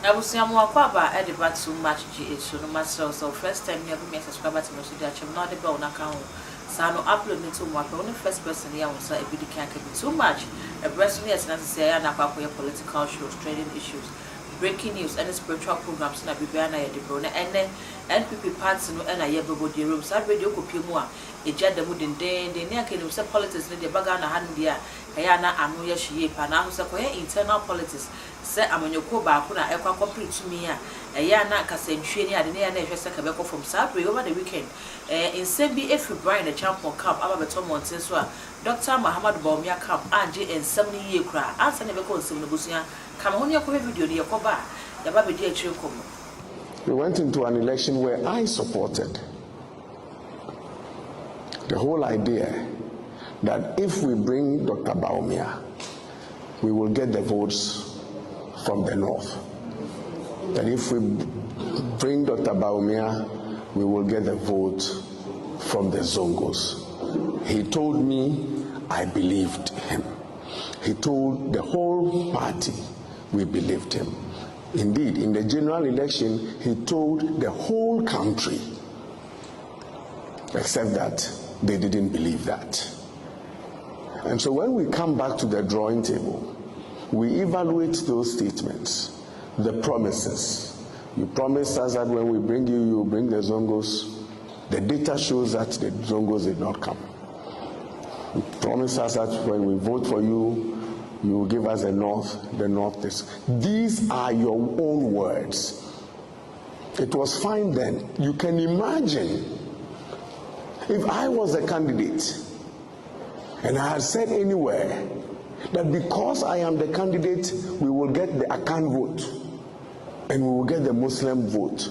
Abusua mo akwaaba de ba Too Much GH so no masrɛ wo sɛ wo first time ni a bɛmia subscribe button no so de akyɛ me na wode bell no aka ho saa no upload no to mu apɛ wo ne first person yi a wo nsa ɛbɛdi kan aka bi Too Much ɛbrɛ so ne yɛtena ase sɛ ɛyɛ a na akɔ akɔyɛ political shows, trending issues, breaking news ɛne spiritual programs na biribiara na yɛde brɛ wo na ɛnɛ NPP party no ɛna yɛbɛbɔ deɛ wura mu saa berɛ deɛ wokɔpie mu a ɛgya da mu dendeenden ne anka yɛnim sɛ politics no deɛ ɛba Ghana ha nom deɛ a ɛyɛ a na ano yɛ hye yie paa nanso sɛ kɔyɛ internal politics Sɛ amanyɔkuo baako na ɛkɔ akɔpere tumi a, ɛyɛ a na kasantwie ne ade no yɛ a na ɛhwɛ sɛ anka ɛbɛkɔ fam. Saa berɛ yi, over the weekend, eh, nsɛm bi firi Brian Acheampong camp aba abɛtɔ mmɔnten so a Dɔkta Mahamadou Bawumia camp angye nsɛm no yie koraa. Ansa na yɛbɛkɔ nsɛm no, abusua, ka me ho na yɛnkɔhwɛ video no, yɛkɔba a, yɛaba abɛdi akyire nkɔmmɔ. We went into an election where I supported the whole idea that if we bring Dr. Bawumia, we will get the votes from the north. That if we bring Dr. Bawumia, we will get the vote from the Zongos. He told me I believed him. He told the whole party we believed him. Indeed, in the general election, he told the whole country, except that they didn't believe that. And so when we come back to the drawing table, we evaluate those statements, the promises. You promised us that when we bring you, you bring the Zongos. The data shows that the Zongos did not come. You promised us that when we vote for you, you will give us the north this. These are your own words. It was fine then. You can imagine if I was a candidate and I had said anywhere that because I am the candidate, we will get the Akan vote and we will get the Muslim vote,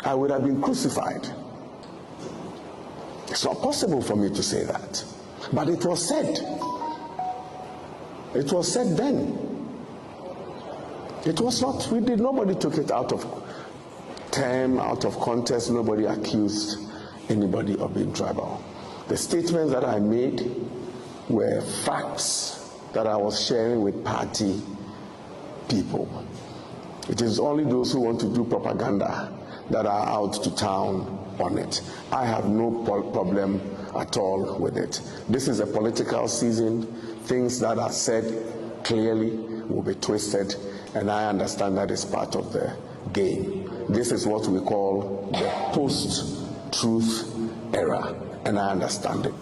I would have been crucified. It's not possible for me to say that. But it was said. It was said then. It was not, we did, nobody took it out of term, out of context, nobody accused anybody of being tribal. The statements that I made were facts that I was sharing with party people. It is only those who want to do propaganda that are out to town on it. I have no problem at all with it. This is a political season. Things that are said clearly will be twisted, and I understand that is part of the game. This is what we call the post truth era, and I understand it.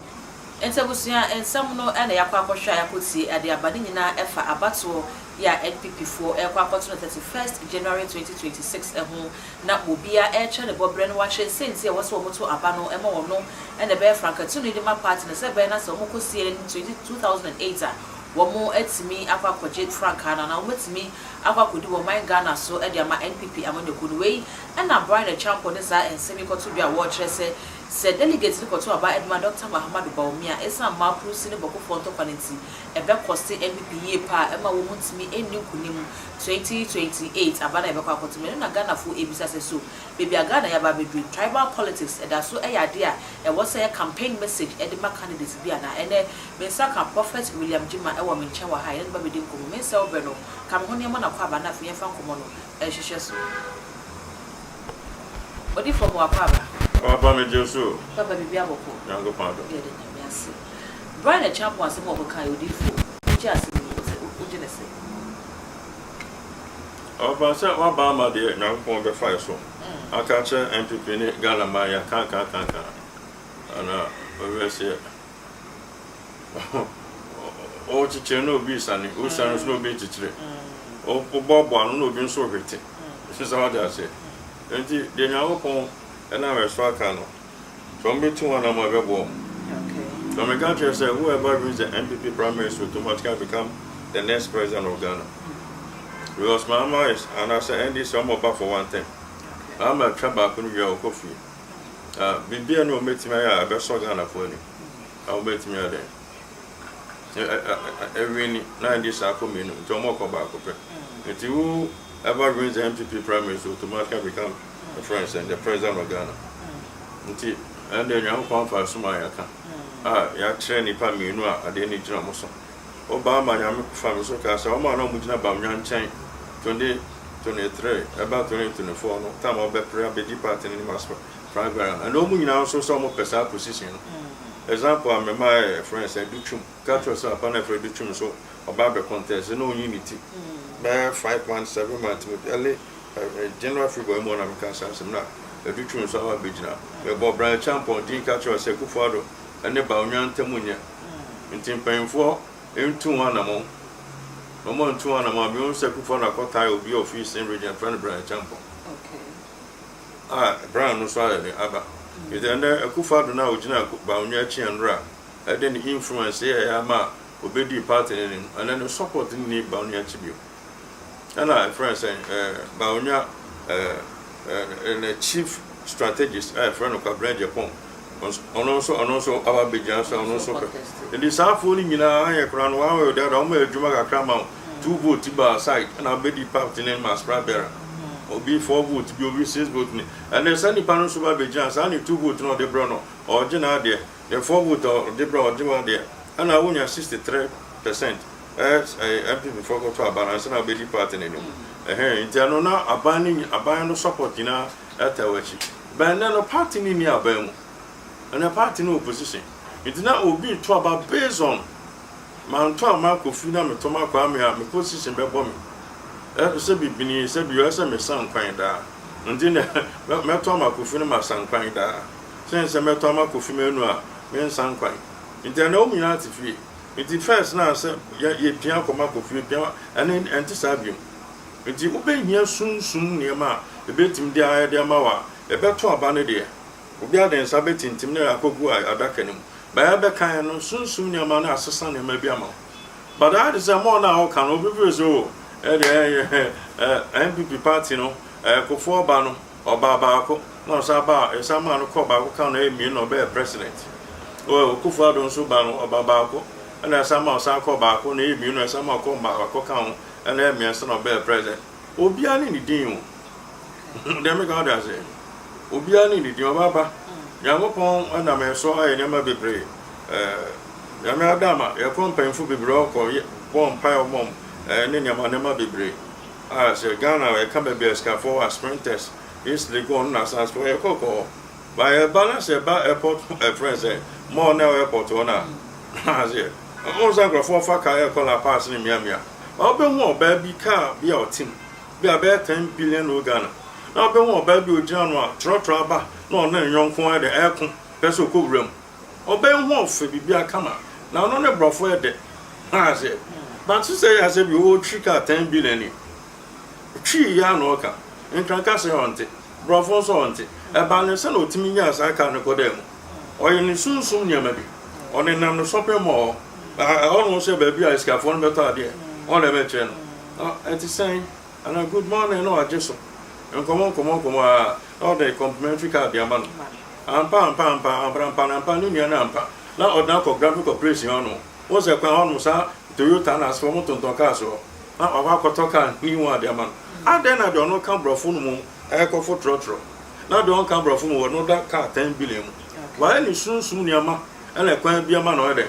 Enti abusua nsɛm no na yɛakɔ akɔhwɛ a yɛakɔtie de aba ne nyinaa ɛfa abatoɔ yi a NPP foɔ ɛrekɔ akɔto no 31st January 2026 ho na obia ɛrekyerɛ ne bɔberɛ no wakyerɛ sɛnti a ɛwɔ sɛ wɔn to aba no ma wɔn no na ɛbɛyɛ frankatuni de ma party no sɛ ɛbɛyɛ na sɛ wɔn kɔ sie no 2008 a wɔn atumi akɔ akɔgye frankaa no anaa wɔn atumi akɔ akɔdi wɔn man Ghana so de ama NPP amanyɔkuo no. Wei na Brian Acheampong de saa nsɛm yi kɔto dwa a wɔrekyerɛ sɛ sɛ delegates no kɔto aba de ma Dɔkta Mahamadou Bawumia a ɛsiane Maapurusi ne Bɔkofoɔ ntɔkwa no nti ɛbɛkɔse NPP yie paa ɛma wɔn ntumi nni nkunim 2028 aba no a ɛbɛkɔ akɔto mu. Ɛno na Ghanafoɔ ɛrebisa sɛ so baabi a Ghana yɛaba abɛduru yi tribal politics ɛda so yɛ adeɛ a ɛwɔ sɛ ɛyɛ campaign message de ma candidates bi anaa? Ɛnnɛ me nsa ka Prophet William Gyimah wɔ me nkyɛn wɔ ha a yɛne no ba bɛdi nkɔmmɔ. Me nsɛ wo berɛ no, ka me ho nneɛma na kɔ aba na afei yɛmfa nkɔmmɔ no nhyehyɛ so. Odifoɔ ma wakɔ aba. Papa me gye wo so o. Papa biribi abɔkɔ. Nyankopɔn adom. Yɛda Nyame ase. Brian Acheampong asɛm a ɔkɔkaeɛ odiyifoɔ wogye asɛm yi wose wogye no sɛn? Ɔba sɛ waba ama deɛ Nyankopɔn bɛfa yɛ so aka akyerɛ NPP ne Ghana man yɛaka aka aka aka ana ɔwiase ɔkyekyere na obi resane wosane nso na obi rekyekyere woboaboa ano na obi nso rehwete sɛ wate aseɛ nti deɛ Nyankopɔn ɛnam ɛso aka no sɛ wɔbɛtu wɔn anam a ɛbɛboa wɔn. Na meka kyerɛ sɛ whoever wins the NPP primaries will automatically become the next president of Ghana. Because Mahama is anaasɛ NDC wɔn ɔba for one term. Mahama atwa baako no wie a ɔkɔ fie. Na biribiara ne wɔbɛtumi ayɛ a ɛbɛsɔ Ghanafoɔ ani. A wɔbɛtumi ayɛ dɛn? Ɛwini na NDC akɔ mmienu nti wɔn ɔkɔ baako pɛ. Nti whoever wins the NPP primaries will automatically become the friends and the president of Ghana. Nti ɛnde Nyankopɔn afa so ma yɛaka a yɛakyerɛ nnipa mmienu a adeɛ no gyina wɔn so. Ɔbaa ma Nyame fa me so kaa sɛ wɔn a na wɔgyina Bawumia nkyɛn 20. 23 ɛba 2024 no time a ɔbɛpere abɛdi party no anim as flag bearer no, ɛna wɔn nyinaa nso sɛ wɔpɛ saa position no. Example a mema yɛ friend sɛ Adutwum ka kyerɛ sɛ papa no afrɛ Adutwum so ɔba abɛ contest na ɔnyi ne ti bɛyɛ 5 months, 7 months mu, early January, February mu na meka saa asɛm na Adutwum nso aba abɛgyina. Mebɔ Bryan Acheampong din ka kyerɛ sɛ Akufo-Addo ɛne Bawumia ntam nyɛ, nti mpanyinfoɔ ntu ho anammɔn na ɔmo ntu ho anammɔn a mehu sɛ Akufo-Addo akɔtae obi a ofi Eastern Region frɛ no Bryan Acheampong a Bryan no nso ayɛ ne aba. Nti ɛnɛ Akufo-Addo no a ogyina Bawumia akyi nnora a ɛde ne influence yɛ ɛyɛ ama a obɛdi party no anim, ɛnɛ ne support no ni Bawumia akyi bio. Ɛna ɛfrɛ sɛ Bawumia ɛɛ ne chief strategist a yɛfrɛ no Kwabena Agyepong, ɔno nso aba abɛgyina so a ɔno nso pɛ. Nti saa afoɔ no nyinaa ayɛ koraa no wɔn ayɛ dada, wɔn ayɛ adwuma kakra ma wo, two vote ba side ɛna abɛdi party no anim as flag bearer, obi four vote bi, obi six vote ni. Ɛnɛ sɛ nipa no nso ba abɛgyina saa ne two vote no ɔde brɛ no, ɔgye n'adeɛ, ne four vote a ɔde brɛ, ɔgye n'adeɛ, ɛna wonya 63% ɛɛ NPP foɔ kɔtɔ aba na ansa na abɛdi party no anim ɛhɛn. Nti ɛno na aban no, aban no support nyinaa ɛta wɔ akyi bɛn. Nɛ no party no ni aban mu, ɛnɛ party no opposition, nti na obi to aba based on manto ama Kofi na meto ma Kwame a me position bɛbɔ me ɛ sɛ bibini sɛ bi ɛsɛ me san kwan daa, nti na mɛtɔ ama Kofi no ma san kwan daa sɛn sɛ mɛtɔ ama Kofi mɛnu a mensan kwan. Nti ɛnɛ wɔn nyinaa te fie, nti first na sɛ yɛ yɛpia kɔma Kofi yɛpia, ɛne ɛnte saa biom. Nti wobɛhia sunsum nneɛma a ebɛtumi de ayɛ de ama wa ɛbɛto aba no deɛ, obi ade nsa bɛtintim na akɔgu adaka no mu bɛyɛ bɛkan no, sunsum nneɛma no asesa nneɛma bi ama wo. But ayɛ de sɛ mɔɔ no a ɔka no, obi firi sɛ o ɛdeɛ ɛyɛ ɛ NPP party no ɛ Kufuor ba no, ɔbaa baako na ɔsan ba a ɛsan maa no kɔɔ baako ka no, ɛyɛ mmienu na ɔbɛyɛ president. Ɔ Akufo-Addo nso ba no, ɔba baako ɛna ɛsan maa ɔsan kɔɔ baako na ɛyɛ mmienu na ɛsan maa ɔkɔɔ baako ka ho ɛna ɛyɛ mmiɛnsa na ɔbɛyɛ president. Obiara ne ne din o, deɛ meka ɔde ase, obiara ne ne din. Ɔbaaba Nyankopɔn ɛnam ɛso ayɛ nneɛma bebree. Nyame adama yɛkɔ mpanyinfo bebree ɔkɔ bɔ mpae ɔmɔm ne nneɛma bebree a sɛ Ghana yɛka baabi a sikafoɔ wɔ, Spintex, East Legon na asansefoɔ yɛkɔ kɔ hɔ ba yɛba na sɛ ɛba airport, ɛfrɛ sɛ mall na ɛwɔ airport hɔ na aseɛ ɔmo sɛ nkurɔfoɔ fa kaa ɛkɔ Lapaz ne mmeammea, ɔbɛhu ɔbaa bi kaa bi a ɔte mu bi a bɛyɛ 10 billion wɔ Ghana, na ɔbɛhu ɔbaa bi a ogyina no a trɔtrɔ aba na ɔne ne yɔnko ayɛ dɛ ɛɛko pɛ sɛ ɔkɔ wura mu. Ɔbɛn ho ɔfɛ biribi akama na ɔno ne borɔfo yɛ dɛ aseɛ, but sɛ yɛ asɛ bi ɔretwi kaa 10 billion ni twi yɛ ano ɔka nkranka sɛ ɔnte borɔfo nso ɔnte, ɛba ne sɛ na ɔtumi nyaa saa kaa no kɔ dɛ mu, ɔyɛ ne sunsum nneɛma bi, ɔne nam no shopping mall hɔ, ɛhɔ no sɛ baabi a sikafoɔ no bɛtɔ adeɛ, ɔna ɛbɛkyerɛ no ɛte sɛn ana good morning na wagye so nkɔmɔ nkɔmɔ nkɔmɔ a na ɔde complimentary card ama no. Ampa ampa ampa ampa ampa ampa ne nua no ampa na ɔde akɔ Graphic Corporation hɔ no, wɔn sɛ kwan hɔ no saa Toyota na asefo wɔn tontɔn cars hɔ na wakɔ akɔtɔ car ne mu ade ama no. Adan na deɛ ɔno ka borɔfo no mu ɛkɔfo trɔtrɔ na deɛ ɔnka borɔfo mu wɔ no da car 10 billion mu, wayɛ ne sunsum nneɛma ɛna kwan bi ama na ɔyɛ dɛ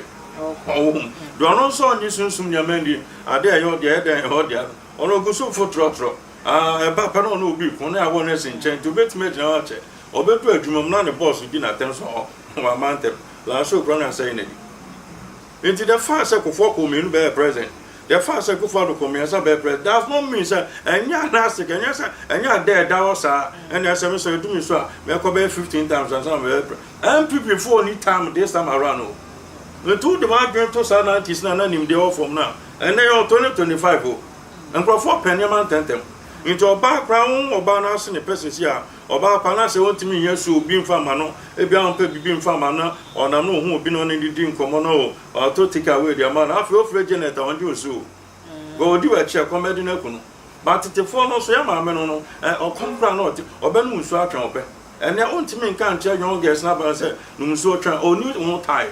ɔwɔ mu. Deɛ ɔno nso ɔnye sunsum nneɛma ndi ade a ɛyɛ ɔdeɛ ɛyɛ dɛn ɛhɔ deɛ ɔno ogu so fo trɔtrɔ aa ɛba pɛ na ɔno obi ko na awɔ no asi nkyɛn, nti obetumi agyina hɔ akyɛ ɔbɛdu adwuma mu na ne boss di n'atɛm so ɔ wama ntɛm laase okura na asɛe n'adi. Nti the fact sɛ Kufuor kɔ mmienu bɛyɛ president, the fact sɛ Akufo-Addo kɔ mmiɛnsa bɛyɛ president does not mean sɛ ɛnyɛ anaasɛ ɛnyɛ sɛ ɛnyɛ ada ɛda hɔ saa. Ɛna ɛsɛ mi sɛ edumi so a mɛkɔ bɛyɛ 15 times ansa na bɛyɛ president. NPP foɔ ni time this time around o, nti wo de ma adwene to saa 90s na na nimdeɛ wɔ fam na ɛnɛ yɛ 2025 o, nkurɔfoɔ pɛ nneɛma ntɛntɛm. Nti ɔbaa koraa wo ɔbaa no ase ne pɛ sisi a ɔbaa pa na sɛ wɔntumi nyɛ so obi mfa ma no, ebi a ɔmpɛ bibi mfa ma no, ɔnam no ohun obi na ɔne didi nkɔmɔ no o, ɔtɔ take away de ama no. Afei ofure Janet a ɔngye osu o bɛ odi w'akyi ɛkɔm bɛde no aku no ba. Tetefoɔ no nso yɛ maame no ɛ ɔkɔm koraa na ɔte ɔbɛnom nsuo atwɛn ɔpɛ. Ɛnɛ ɔntumi nka nkyerɛ young girls na ba sɛ nom nsuo twɛn, ɔni ho tae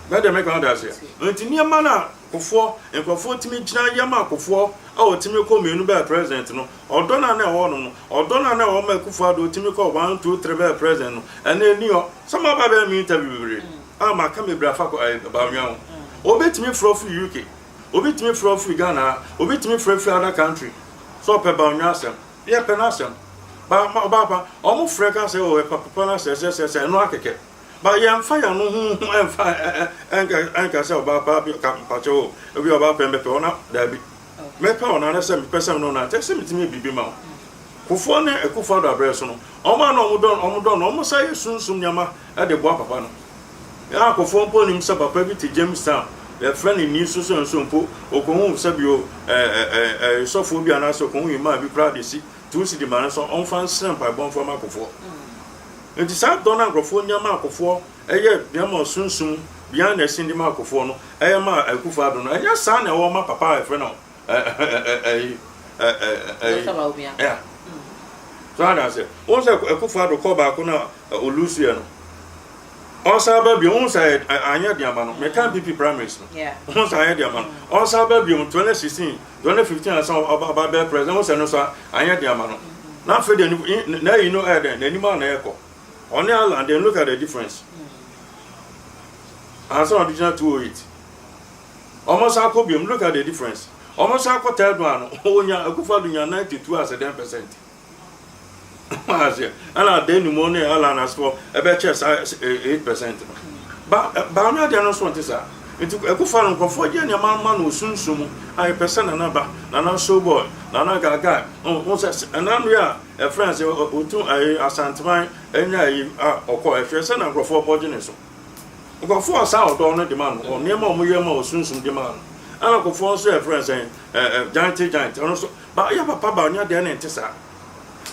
bɛde meka ɔde aseɛ. Nti nneɛma no a Kufuor nkurɔfoɔ tumi gyina yam a Kufuor a ɔtumi kɔ mmienu bɛyɛ president no, ɔdɔ no a na ɛwɔ no, ɔdɔ no a na ɛwɔ ma Akufo-Addo ɔtumi kɔ one, two, three bɛyɛ president no, ɛnɛ ni hɔ sɛ mo aba bɛyɛ mi interview bebree a maka bebree afa kɔ ɛɛ Bawumia ho. Obetumi frɛ firi UK, obetumi frɛ firi Ghana, obetumi frɛ firi other country. Sɛ ɔpɛ Bawumia asɛm. Yɛpɛ n'asɛm. Ba ma ɔbaa pa, wɔn frɛ ka sɛ oh ɛpa papa no asɛ sɛ sɛ sɛ ɛno akɛkɛ. Ba yɛnfa yɛn ano ho ho ɛnfa ɛnka ɛnka sɛ ɔbaa pa bi ka mpakyɛ o ebi ɔbaa pɛ mbɛpɛ ɔna daabi. Mɛpɛ ɔna ne sɛ mepɛ sɛ me ne ɔna nte sɛ metumi yɛ biribi ma wo. Kufuor ne Akufo Addo abrɛ so no, wɔn a na wɔn dɔ wɔn dɔ no, wɔn san yɛ sunsum nneɛma de boa papa no. Yɛn akofoɔ mpo nim sɛ papa bi te Jamestown, yɛfrɛ no Nii so so nso mpo, ɔkɔhuu sɛbio ɛ ɛ ɛ sɔfoɔ bi anaasɛ ɔkɔhuu imam bi koraa de si 2 cedi ma no sɛ ɔmfa nsrɛ mpaebɔ mfa ma akofoɔ. Nti saa dɔ no a nkurɔfoɔ nya ma akofoɔ ɛyɛ nneɛma ɔsunsum behind the scene de ma akofoɔ no ɛyɛ ma Akufo Addo no, ɛnyɛ saa na ɛwɔ ma papa a yɛfrɛ no ɛyi ɛyi Dr. Bawumia. Yeah. So ada sɛ wɔn sɛ Akufo Addo kɔ baako na olusuɛ no, ɔsan ba bio, wɔn sɛ anyɛ de ama no. Mɛka NPP primaries no, wɔn sɛ anyɛ de ama no. Ɔsan ba bio 2016, 2015 asan ɔba ɔba bɛyɛ president, wɔn sɛ no so anyɛ de ama no. Na afei deɛ na eyi no ɛyɛ dɛ n'anim a na ɛkɔ ɔne Alan then look at the difference ansa ɔde gyina 208. Ɔmo san akɔ biom, look at the difference. Ɔmo san akɔ third one no, onya Akufo Addo nya 92 as a 10%. Aseɛ ɛna adan ne Alan asefoɔ ɛbɛkyɛ saa 8% no ba baano adeɛ no nso nte saa. Nti Akufo Addo nkurɔfoɔ gye nneɛma ma no osunsun mu a yɛpɛ sɛ nana ba nana showboy nana gaga ɔn sɛ ɛna no yɛ a ɛfrɛ sɛ otu ɛyɛ Asanteman ɛnya ɛyi a ɔkɔ ɛhwɛ sɛ na nkurɔfoɔ bɔ gye ne so. Nkurɔfoɔ a saa ɔdɔ no de ma no wɔ nneɛma a wɔyɛ ma osunsun de ma no, ɛna nkurɔfoɔ nso yɛfrɛ sɛ ɛɛ giant giant ɔno nso ba yɛ papa ba ɔnya deɛ ne nte saa.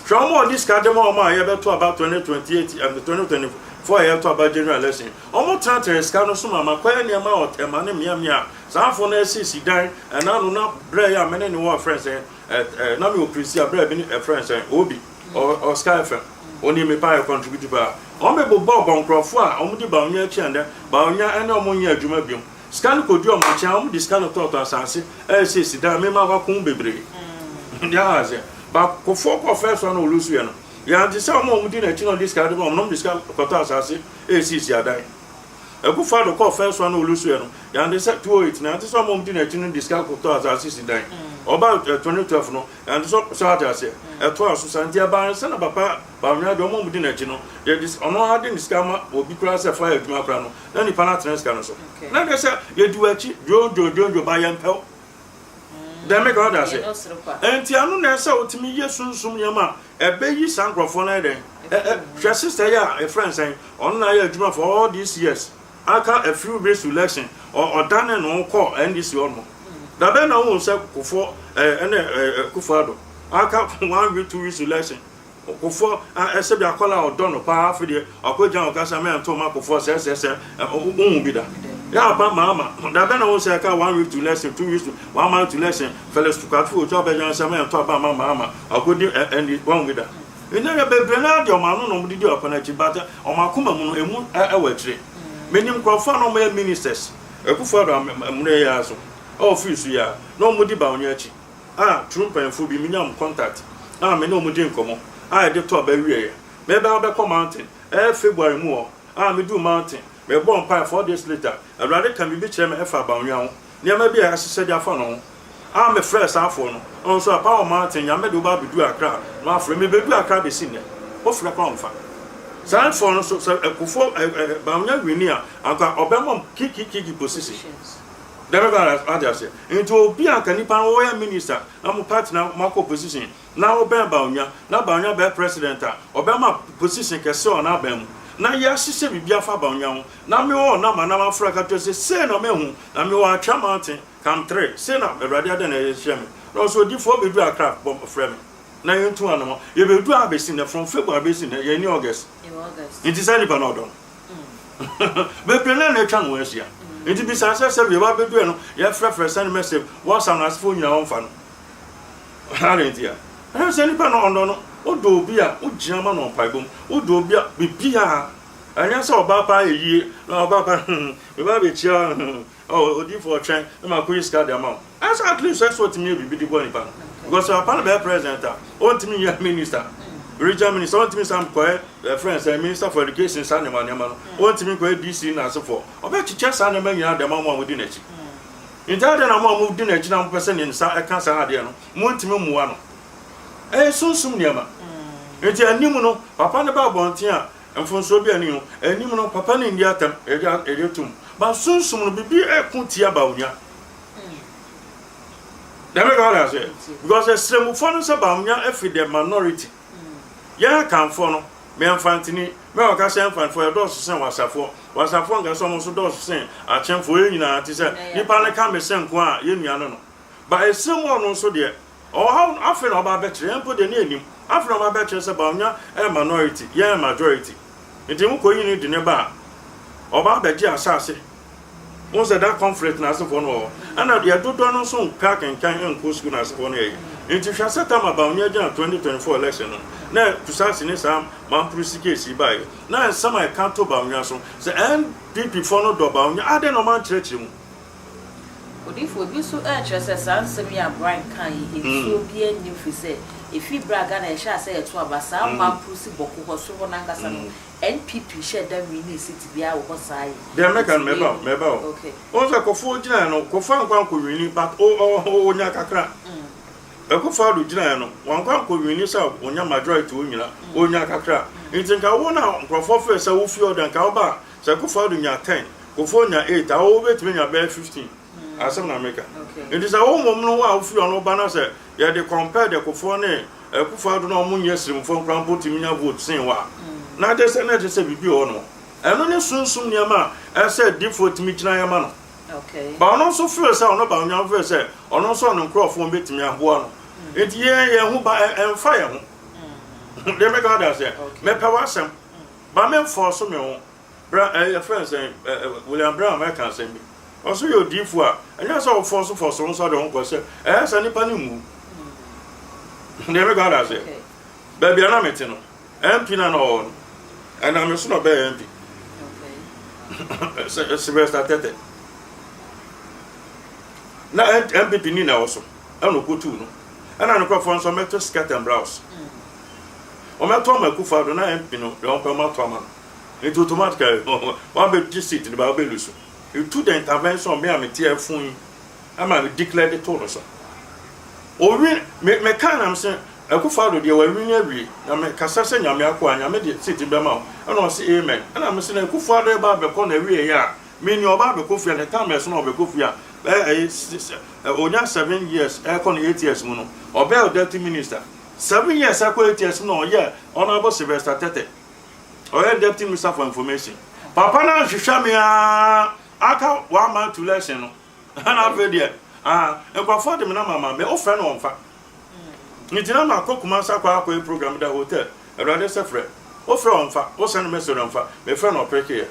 Hwɛ, wɔn a ɔde sika de ma wɔn a yɛbɛto aba 2028 2024 a yɛto aba general election, wɔn tenatena sika no so ma ma kɔyɛ nneɛma a ɔtɛma ne mmeammea saa afɔ no asisi dan. Ɛna no na brɛ yɛ a mene ne wɔ frɛ sɛ ɛ ɛ na mi wɔ pirisi a brɛ bi ne ɛfrɛ sɛ Obi ɔ ɔ Sky FM oni mi pa yɛ contribute paa. Wɔn bɛ bobɔ bɔ nkurɔfoɔ a wɔn di Bawumia akyi ɛndɛ Bawumia ɛne wɔn nyɛ adwuma biom, sika no kɔdi wɔn nkyɛn a wɔn de sika no tɔɔtɔ asase ɛsiesie dan mema wakɔn bebree deɛ ahazɛ baakofoɔ kɔ first one a ɔlusu yɛ no yɛante sɛ wɔn a wɔn di n'akyi na wɔde sika de ma wɔn na wɔn de sika kɔtɔ asase ɛsiesie adan. Akufo Addo kɔɔ first one a ɔlusu yɛ no, yɛante sɛ 208 na yɛante sɛ wɔn a wɔn di n'akyi no de sika kɔtɔ asase si dan. Ɔba 2012 no, yɛante sɛ sɛ ate aseɛ ɛto aso sa. Nti ɛbaa sɛ na papa Bawumia deɛ, wɔn a wɔn di n'akyi no yɛde ɔno ara de ne sika ma obi koraa sɛ fa yɛ adwuma koraa no na nipa no atena sika no so na deɛ sɛ yɛdi wɔ akyi dwondwondwondwo ba yɛn pɛw dɛm meka ɔda ase. Nti ano na ɛsɛ wotumi yɛ sunsum nneɛma a ɛbɛyi saa nkurɔfoɔ no ayɛ dɛn. Hwɛ, sister yi a ɛfrɛ nsɛn ɔno na ayɛ adwuma for all these years, aka a few weeks to election, ɔdane ne ho kɔ NDC hɔ no dabɛn na wohu sɛ Kufuor ɛne Akufo Addo aka one week, 2 weeks to election, Kufuor ɛsɛ bi akɔla a ɔdɔ no paa. Afei deɛ ɔkɔgyina ɔka sɛ mɛnto ma Kufuor sɛsɛsɛ, wohu bi da yɛ apa maama dabɛn na wohu sɛ ɛka one week to election, 2 weeks to one month to election, Felix Kwakye Otu abɛgyina sɛ mɛnto aba ma maama akɔdi ɛndi, wohu bi da? Ɛnɛ yɛ bebree naa deɛ ɔmo ano na ɔmo didi ɔkɔ n'akyi, but ɔmo akoma mu no emu ɛwɔ akyire. Menim nkurɔfoɔ a na ɔmo yɛ ministers Akufo Addo amuna yɛ aso ɛwɔ firi so yi a na ɔmo di Bawumia akyi a turu mpanyinfoɔ bi minya ɔmo contact a me ne ɔmo di nkɔmɔ a yɛde to aba wieɛ. Mɛbɛ abɛkɔ mountain ɛyɛ February mu hɔ a medu mountain mebɔ mpae, 4 days later Awurade ka biribi kyerɛ me ɛfa Bawumia ho, nneɛma bi a yɛahyehyɛ de afa no ho a mefrɛ saafoɔ no. Ɔno nso apa wɔ mountain Nyame de woba abɛdu Akra na wafrɛ me bɛdu Akra bɛsi nnɛ wofrɛ kora ɔmfa saa foɔ no so sɛ ɛkofoɔ Bawumia win a anka ɔbɛma kikikiki position dɛm ka ate aseɛ. Nti obi a anka nipa no wɔyɛ minister na mo party na mo akɔ opposition na wobɛn Bawumia na Bawumia bɛyɛ president a ɔbɛma position kɛse wɔ n'aban mu na yɛahyehyɛ biribi afa Bawumia ho na mewɔ ɔnam anam afra ka kyerɛ sɛ sei na mehu na mewɔ Atwea Mountain Camp 3 sei na Awurade ada na ɛhyɛ me na ɔsɛ odifoɔ bɛdu Akra bɔ frɛ me na yɛntu anamɔ. Yɛbɛdu a bɛsi nnɛ, from February bɛsi nnɛ yɛni August. Nti saa nipa no ɔdɔ no bebree na atwa ne ho ahyia. Nti bisa sɛ yɛba bɛdu no yɛfrɛfrɛ send message, WhatsApp na asefoɔ nyinaa wɔmfa no ade. Nti a ɛyɛ sɛ nipa no ɔndɔ no, wodɔ obi a wogyina ma no mpaebɔ mu, wodɔ obi a biribiaa ɛnyɛ sɛ ɔbaa paa yɛ yie na ɔbaa pa meba bɛkyia odiifoɔ ɔtwɛn na makɔyi sika de ama wo. Ɛsɛ at least ɛsɛ ɔtumi yɛ biribi de bɔ nipa no because papa no bɛyɛ president a ɔntumi nyɛ minister, regional minister, ɔntumi san kɔyɛ friend sɛ minister for education, saa nneɛma nneɛma no ɔntumi kɔyɛ DC na asefoɔ ɔbɛkyekyɛ saa nneɛma nyinaa de ama mo a modi n'akyi. Nti adeɛ na mo a modi n'akyi na mopɛ sɛ ne nsa ɛka saa adeɛ no, montumi mmoa no. Ɛyɛ sunsum nneɛma. Nti anim no, papa no ba abɔnten a, mfomsoɔ bi ani ho. Anim no, papa no nni atɛm, yɛgye yɛgye tom. But sunsum no, biribi ɛko tia Bawumia. Dɛm ɛka wate aseɛ? Because ɛsrɛmufoɔ no sɛ Bawumia ɛfiri the minority. Yɛn Akanfoɔ no, me Mfantini, me a wɔka sɛ Mfantefoɔ yɛdɔɔso sen Wasafoɔ, Wasafoɔ nka sɛ wɔn nso dɔɔso sen Akyemfoɔ, yɛn nyinaa te sɛ nipa no ka me se nko a yɛn nua no no. But ɛsrɛ mu ɔno nso deɛ, ɔhaw no afei na ɔba abɛkyerɛ, yɛn mpo deɛ ne yɛnnim, afei na ɔba abɛkyerɛ sɛ Bawumia ɛyɛ minority, yɛn yɛ majority. Nti mo kɔyi no de ne ba a, ɔba abɛgye asase. Wohu sɛ that conflict no asefoɔ no wɔ hɔ. Ɛna deɛ dodoɔ no nso mpɛ akenkan nkɔ sukuu no asefoɔ no yɛ yi. Nti hwɛ sɛ Tama Bawumia gyina 2024 election no na Kusasi ne saa Mamprusi case yi baeɛ. Na nsɛm a ɛka to Bawumia so sɛ NPP foɔ no dɔ Bawumia adɛn na wɔn ankyerɛkyerɛ mu? Odiyifo, ebi nso rekyerɛ sɛ saa nsɛm yi a Brian kae yi nsuo biara nnim firi sɛ ɛfiri berɛ a Ghana yɛhyɛɛ aseɛ yɛto aba saa Mamprusi Bɔko hɔ soro hɔ no ankasa no NPP hyɛɛ da winii seat biara wɔ hɔ saa yi. Deɛ mɛka no Nti mɛba o, wei mɛba o. Okay. Wohu sɛ Kufuor gyinaeɛ no, Kufuor ankɔ ankɔ wini but o o ɔnya kakra. Akufo Addo gyinaeɛ no, wankɔ ankɔ wini sɛ ɔnya majority wɔ nyina, ɔnya kakra. Nti nka wo na nkurɔfoɔ feel sɛ wo fie hɔ deɛ nka woba a, sɛ Akufo Addo nya 10, Kufuor nya 8 a, wo wobɛtumi anya bɛyɛ 15. Asɛm na meka. Nti sɛ wo mmom no wo a wofiri hɔ no woba na sɛ yɛde compare deɛ Kufuor ne Akufo Addo na wɔn nyɛ sirimfoɔ koraa mpo tumi nya vote sen wo a, na kyerɛ sɛ na ɛkyerɛ sɛ biribi wɔ hɔ nom. Ɛno ne sunsum nneɛma a ɛsɛ sɛ adiyifoɔ tumi gyina yɛ ma no. Ba ɔno nso feel sɛ ɔno ba Onyankopɔn feel sɛ ɔno nso ɔne nkurɔfoɔ bɛtumi aboa no. Nti yɛn yɛn ho ba ɛmfa yɛn ho. Deɛ mɛka wate aseɛ. Mepɛ w'asɛm. Ba memfɔɔso me ho. Bra ɛ yɛfrɛ no sɛn ɛ ɛ William Branham ɛka asɛm bi. Ɔso yɛ odiyifoɔ a, ɛnyɛ sɛ wofɔɔso fɔɔso wo nsa de wo ho kɔ sɛ ɛyɛ sɛ nipa no mmu. Deɛ mɛka wate aseɛ. Baabi a na mete no, MP no a na ɔwɔ hɔ no, ɛnam me so na ɔbɛyɛ MP. Sylvester Tete. Na NPP ni na ɛwɔ so, ɛna ɔkɔtuu no. Ɛna ne nkurɔfoɔ nso ɔmɛto skirt and blouse. Ɔmɛto ama Akufo-Addo na MP no deɛ ɔmpɛ ɔmato ama no. Nti automatically wabɛgye seat no ba wobɛlu so. It took the intervention me a mete afun yi ɛma me declare de too no so. Owi me me kaa nam sɛ Akufo-Addo deɛ wawini awie na me kasa sɛ Nyame akoa Nyame de seat no bɛma wo ɛna ɔse amen ɛna me se na Akufo-Addo ɛba abɛkɔ na awie yɛ a me nea ɔba abɛkɔ fie a ne time ɛso na ɔbɛkɔ fie a bɛyɛ ɛyɛ onya 7 years ɛkɔ no 8 years mu no ɔbɛyɛ deputy minister 7 years ɛkɔ 8 years mu na ɔyɛ Honourable Sylvester Tete Ɔyɛ deputy minister for information. Papa no anhwehwɛ me aa aka one month to election no. Ɛna afei deɛ ah nkurɔfoɔ de me nama ma me wofrɛ no ɔmfa. Nti na makɔ Kumasi akɔ akɔyɛ program da hotel. Awurade sɛ frɛ. Wofrɛ ɔmfa, wo send message ɔmfa. Mefrɛ no ɔpekeeɛ.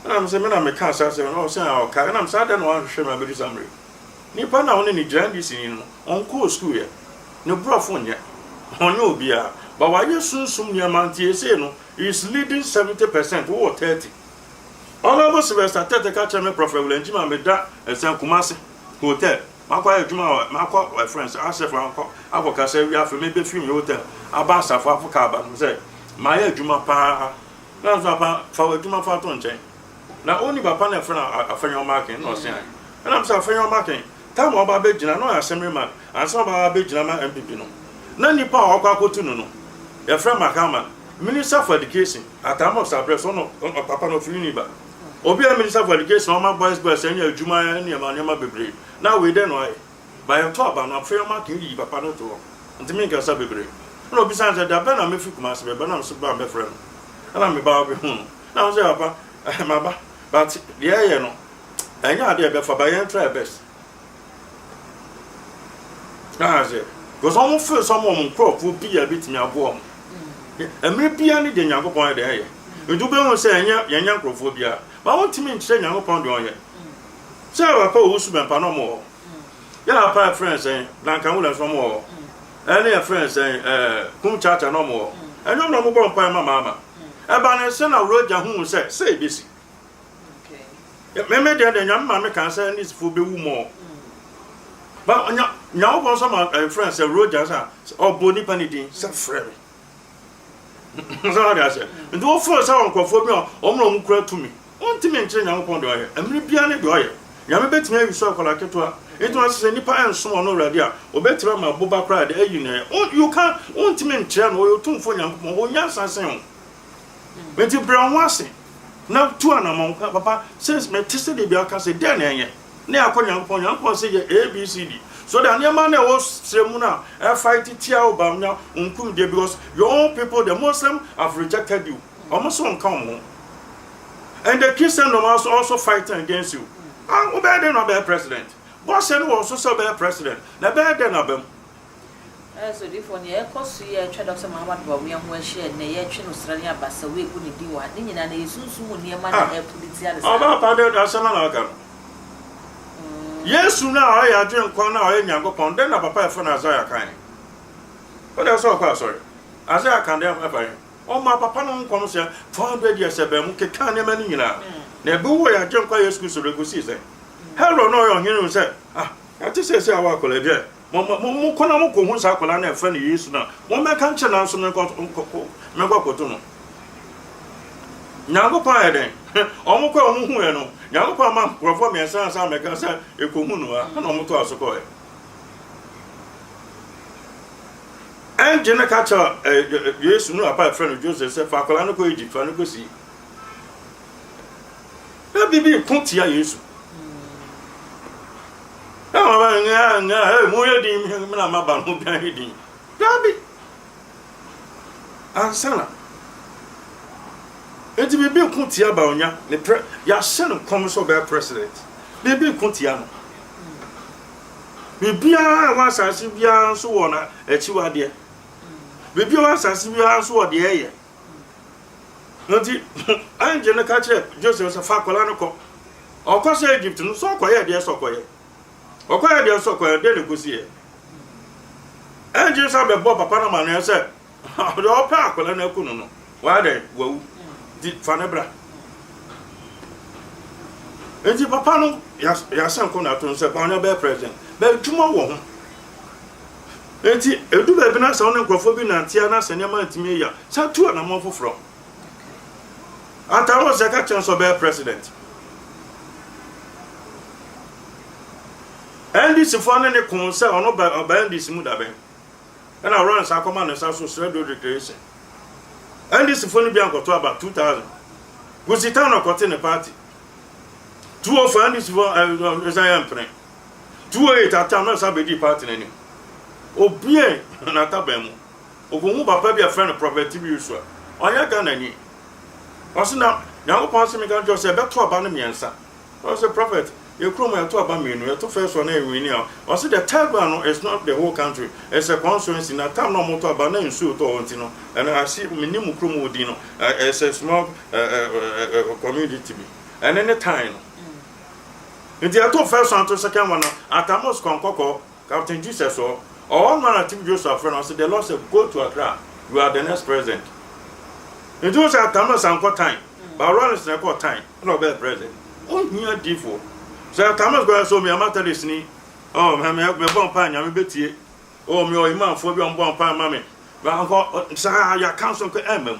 Ɛna me sɛ me na meka saa asɛm no ɔsɛ a ɔka. Ɛna me sɛ adɛn na wanhwehwɛ me abɛdu saa mmerɛ yi. Nipa no a wo ne no gyina NDC ni no, ɔnkɔɔ sukuu yɛ. Ne borɔfo nyɛ. Ɔnyɛ obiara. But wayɛ sunsum nneɛma nti esei no, he is leading 70%, wowɔ 30. Honourable Sylvester Tete ka kyerɛ me Prophet William Gyimah meda ɛsɛn Kumasi hotel. Makɔ ayɛ adwuma wɔ makɔ ɛfrɛ no sɛ Asef akɔ akɔkasa awie afei mebɛfiri me hotel aba Asafo afo kaa ba no sɛ mayɛ adwuma paa. Na nso apa fa w'adwuma fa to nkyɛn. Na onni papa na ɛfrɛ no Afenyo-Markin na ɔse ae. Ɛna mese Afenyo-Markin, time a ɔba abɛgyina na ɔyɛ assembly man ansa ɔba abɛgyina ma NPP no, na nipa a ɔkɔ akɔtu no no, yɛfrɛ Mahama, Minister for Education, Atta Mills abrɛ so, ɔno papa no ɔfiri Winneba. Obi a ɔyɛ Minister for Education a ɔma boys boys anya adwuma ne nneɛma nneɛma bebree, na wei dɛn na wayɛ? Ba yɛto aba no, Afenyo-Markin yiyi papa no to hɔ, nti menkasa bebree. Ɛna ɔbisaa no sɛ, da bɛn na mɛfiri Kumasi bɛba? Na mese ba a mɛfrɛ no. Ɛna meba bɛhuu no. Na wo sɛ papa eh, maba but deɛ ɛyɛ no ɛnyɛ adeɛ ɛbɛfa but yɛn try best. Na ase because wɔn feel sɛ wɔn nkurɔfoɔ bi a ebitumi aboa wɔn. Mmerɛ biara ne deɛ Nyankopɔn yɛ deɛ ɛyɛ. Nti wobɛhu sɛ ɛnyɛ yɛnyɛ nkurɔfoɔ biara. Ba wontumi nkyerɛ Nyankopɔn deɛ ɔyɛ. Sɛ papa owusu bɛmpa na ɔmo wɔ hɔ. Yɛ papa ɛfrɛ no sɛn Duncan Williams na ɔmo wɔ hɔ. Ɛne ɛfrɛ no sɛn ɛɛ Kum Chacha na ɔmo wɔ hɔ. Ɛnyɛ ɔmo na ɔmo bɔ mpaeɛ ma maama. Ɛba no sɛ na Roger huu sɛ sɛ ebesi. Me me deɛ deɛ Nyame ma me kan sɛ NDC foɔ bɛwu mɔɔ. Ba nya Nyankopɔn nso ma ɛfrɛ no sɛ Roger sɛ ɔbɔ nipa ne din sɛ frɛ me. Sɛ wɔde aseɛ. Nti wofeel sɛ wɔ nkurɔfoɔ bi a wɔn na wɔn kura tumi. Wontumi nkyerɛ Nyankopɔn deɛ ɔyɛ. Mmerɛ biara ne deɛ ɔyɛ. Nyame bɛtumi ayi so akwadaa ketewa. Enti ɔse sɛ nipa ɛnsom ɔno Awurade a, ɔbɛtumi ama boba koraa de ayi no ɛ. You can, wontumi nkyerɛ no, ɔyɛ Otumfoɔ Nyankopɔn, ɔwɔ nyansa sen wo. Enti brɛ wo ho ase na tu anamɔn. Papa, since mete sɛ deɛ aka sɛ dɛn na ɛnyɛ? Na yɛakɔ Nyankopɔn, Nyankopɔn sɛ yɛ A, B, C, D. So that nneɛma na ɛwɔ serɛ mu no a ɛfight tia wo ba nya nkum deɛ because your own people, the Muslim have rejected you. Wɔn nso nka wɔn ho. And the Christendom also also fighting against you. Ah, wobɛyɛ dɛn na wobɛyɛ president? Bɔhyɛ no wɔ so sɛ wobɛyɛ president. Na ɛbɛyɛ dɛn na aba mu? Ɛɛ so odiyifoɔ, nea ɛrekɔ so yi a atwa Dɔkta Mahamat Bawumia ho ahyia ɛnnɛ, yɛretwe no sra ne abasa, woegu ne din wɔ ha, ne nyinaa no ɛyɛ sunsum mu nneɛma na Ah, ɛreko de tia no saa? ɔbaa pa dɛ asɛm na ɔka no. Yesu no a ɔyɛ Agyenkwa no a ɔyɛ Nyankopɔn, dɛn na papa a yɛfrɛ no Isaiah kae? Wo deɛ sɛ ɔkɔ asɔre. Isaiah ka dɛn ɛfa he? Ɔmaa papa no ho nkɔm sɛ 400 years ɛbɛn mu kekaa nneɛma no nyinaa. Na ɛbɛwoo yɛn Agyenkwa Yesu Kristo no ɛkɔsii sɛn? Herod no a ɔyɛ ɔhene no hu sɛ, ah, yɛate seesei a wɔ akwadaa bi a Monkɔ na monkɔhu saa akwadaa no a yɛfrɛ no Yesu no a, mommɛka nkyerɛ no nso menkɔ akɔto no. Nyankopɔn ayɛ dɛn? Wɔn kɔ a wɔn huiɛ no, Nyankopɔn ama nkurɔfoɔ mmiɛnsa ansa mɛka sɛ ɛkɔhu no a, ɛna wɔn toa so kɔɛ. Ɛngye no ka kyerɛ Yesu no apa yɛfrɛ no Joseph sɛ fa akwadaa no kɔ Egypt, fa no kɔsie. Na biribi ko tia Yesu. Na wɔn ba nga nga hey mo yɛ din mi na ma ba no bi ayɛ din. Dabi. Ansana. Enti biribi ko tia Bawumia ne pre yɛahyɛ no kɔm sɛ ɔbɛyɛ president. Biribi ko tia no. Biribiara a ɛwɔ asase biara nso wɔ na akyiwadeɛ. Biribiara wɔ asase biara nso wɔ deɛ ɛyɛ. Nti angel no ka kyerɛ Joseph sɛ fa akwadaa no kɔ. Ɔkɔ sɛ Egypt no sɛ ɔkɔyɛ deɛ sɛ ɔkɔyɛ. Ɔkɔyɛ deɛ sɛ ɔkɔyɛ deɛ na ɛkɔsi yɛ. Angel sɛ bɛbɔ papa no amaneɛ sɛ deɛ ɔpɛ akwadaa no aku no no wayɛ dɛn wawu. Nti fa no bra. Nti papa no yɛasɛn kɔ no ato no sɛ ɔnyɛ bɛyɛ president. Bɛ adwuma wɔ ho. Enti edu baabi na sɛ wo ne nkurɔfoɔ bi nante a na sɛ nneɛma ntumi yɛ a, san tu anammɔn foforɔ. Atta Mills yɛka kyerɛ no sɛ ɔbɛyɛ president. NDC foɔ ne ne ko sɛ ɔno ba ɔba NDC mu dabɛn. Ɛna Lawrence akɔma ne nsa so srɛ do declaration. NDC foɔ no bi ankɔto aba 2000. Kwesi Tano kɔte ne party. 204 NDC foɔ ɛsan yɛ mpene. 208 atam na ɔsan bɛdii party no anim. Obuee n'ataban mu. Ɔkɔhuu papa bi a yɛfrɛ no Prophet TB Joshua. Ɔnyɛ Ghanani. Ɔse na Nyankopɔn se menka nkyerɛ wo sɛ yɛbɛto aba no mmiɛnsa. Ɔse Prophet, yɛ kurom yɛto aba mmienu, yɛto first one na yɛ winni a. Ɔse the third one no is not the whole country, it's a constituency. Na time na wɔto aba na nsuo tɔ hɔ nti no, ɛno ase mennim mo kurom hɔ din no, it's a small community bi. Ɛno ne time no. Nti ɛto first one to second one no, Atamos kɔnkɔkɔ, Captain Jesus hɔ. Ɔwɔ no na TB Joshua frɛ no, ɔse the Lord said go to Accra, you are the next president. Nti wo sɛ Atamos ankɔ tan, but Rawlings na ɛkɔɔ tan, ɛna ɔbɛyɛ president. Ohia difoɔ. Sɛ Atamos kɔyɛ sɛ omi Methodist ni, oh, mebɔ mpa Nyame bɛtie. Oh, me ɔyɛ imanfoɔ bi a ɔmbɔ mpa ma me. Nkɔ saa yɛaka nso nkɔ ɛmma mu.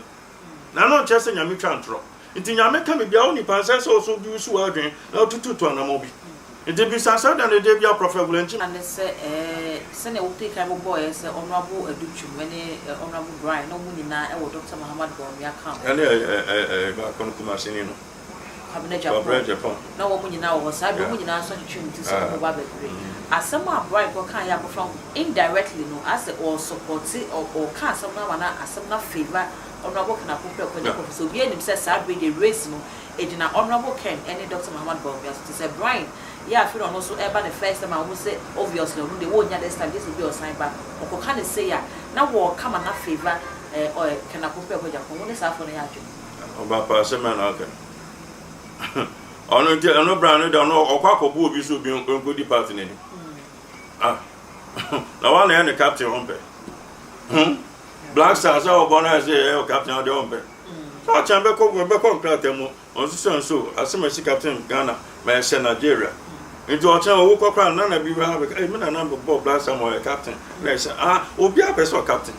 Na ɛno nkyerɛ sɛ Nyame twa ntorɔ. Nti Nyame ka biribiara wo nipa nsɛ sɛ wo so bi si w'adwene na wotutu tu anamɔ bi. Nti bisa sɛ dɛn na ɛde bia Prophet Wulankyi. Ne sɛ ɛɛ sɛnea wodii kan bobɔeɛ sɛ Honourable Adu Twum ne Honourable Bryan na wɔn nyinaa wɔ Doctor Mahamat Bawumia camp. Ɛne ɛɛ baako no Kumasini no. Kwabena Agyapong. Na wɔn nyinaa wɔ hɔ saa bere wɔn nyinaa nso atwetwe wɔn ti sɛ wɔn ba abɛpere. Asɛm a Bryan kɔkaeɛ a abɔfra no indirectly no asɛ ɔresupɔte ɔreka asɛm no ama no asɛm no afavour Honourable Ken Akopreko ne nkurɔfo sɛ obiara nim sɛ saa bere yi deɛ race no gyina Honourable Ken ne Doctor Mahamat Bawumia so nti sɛ Bryan yɛ afei na ɔno nso ɛreba ne first time a wɔn sɛ obviously ɔno deɛ wɔnnya this time gye sɛ obi a ɔsan ba ɔkɔka no sei a na wɔreka ma no afavour eh, Ken Akopreko Agyapong wo ne saa foɔ no yɛ adwene? Ɔba pa asɛm bɛn na ɔka yi? Ɔno nti ɛno bra no deɛ ɔno ɔkɔ akɔbu obi so obi nkɔdi party n'anim. Ah, na wɔn na yɛ ne captain ɔmpɛ. Hmm? Black Stars a ɔbɔ no ayɛ sɛ ɛyɛ captain adeɛ ɔmpɛ. Sɛ ɔkyɛn bɛkɔ bɛkɔ nkrataa mu ɔnso sɛ nso asɛm asi captain Ghana ma ɛhyɛ Nigeria. Nti ɔkyɛn owu kɔ koraa nana bi bɛ bɛka ɛmi nana bɔ Black Stars ma ɔyɛ captain na ɛhyɛ ah obi apɛ sɛ ɔcaptain.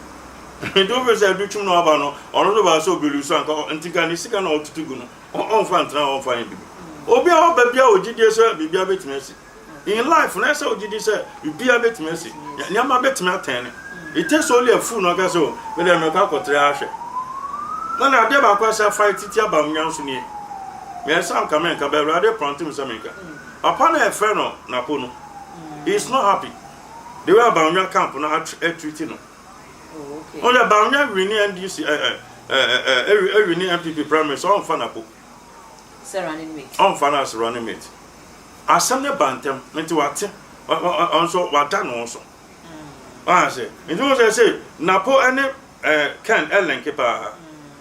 Nti wofi sɛ ɛdu twom na waba no ɔno nso baa sɛ ɔbɛlu so anka nti nka ne sika na ɔtutu gu no ɔmfa ntena ɔmfa nyɛ biribi. Obi a ɔba bi a ɔgyidie sɛ biribi abɛtumi asi. In life na ɛsɛ wogye di sɛ biribiara bɛtumi asi, nneɛma bɛtumi atɛn ne. It takes only a fool na ɔka sɛ, o, me deɛ mekɔ akɔtra ahwɛ. Na na adeɛ baako a ɛsɛ fight titi aba nya nso nie. Meyɛ sɛ anka menka, bɛ Awurade prompt me sɛ menka. Papa na ɛfrɛ no Napo no, he is not happy the way Abawunya camp no atreat no. Ɔyɛ Bawunya win NDC, ɛwi ne NPP primary sɛ ɔmfa Napo. Sɛ running mate. Ɔmfa no as running mate. Asɛm ne ba ntɛm, nti wate, ɔnso wada ne ho so. Ɔha sɛ, nti wɔn sɛ Napo ne Ken ɛlink paa.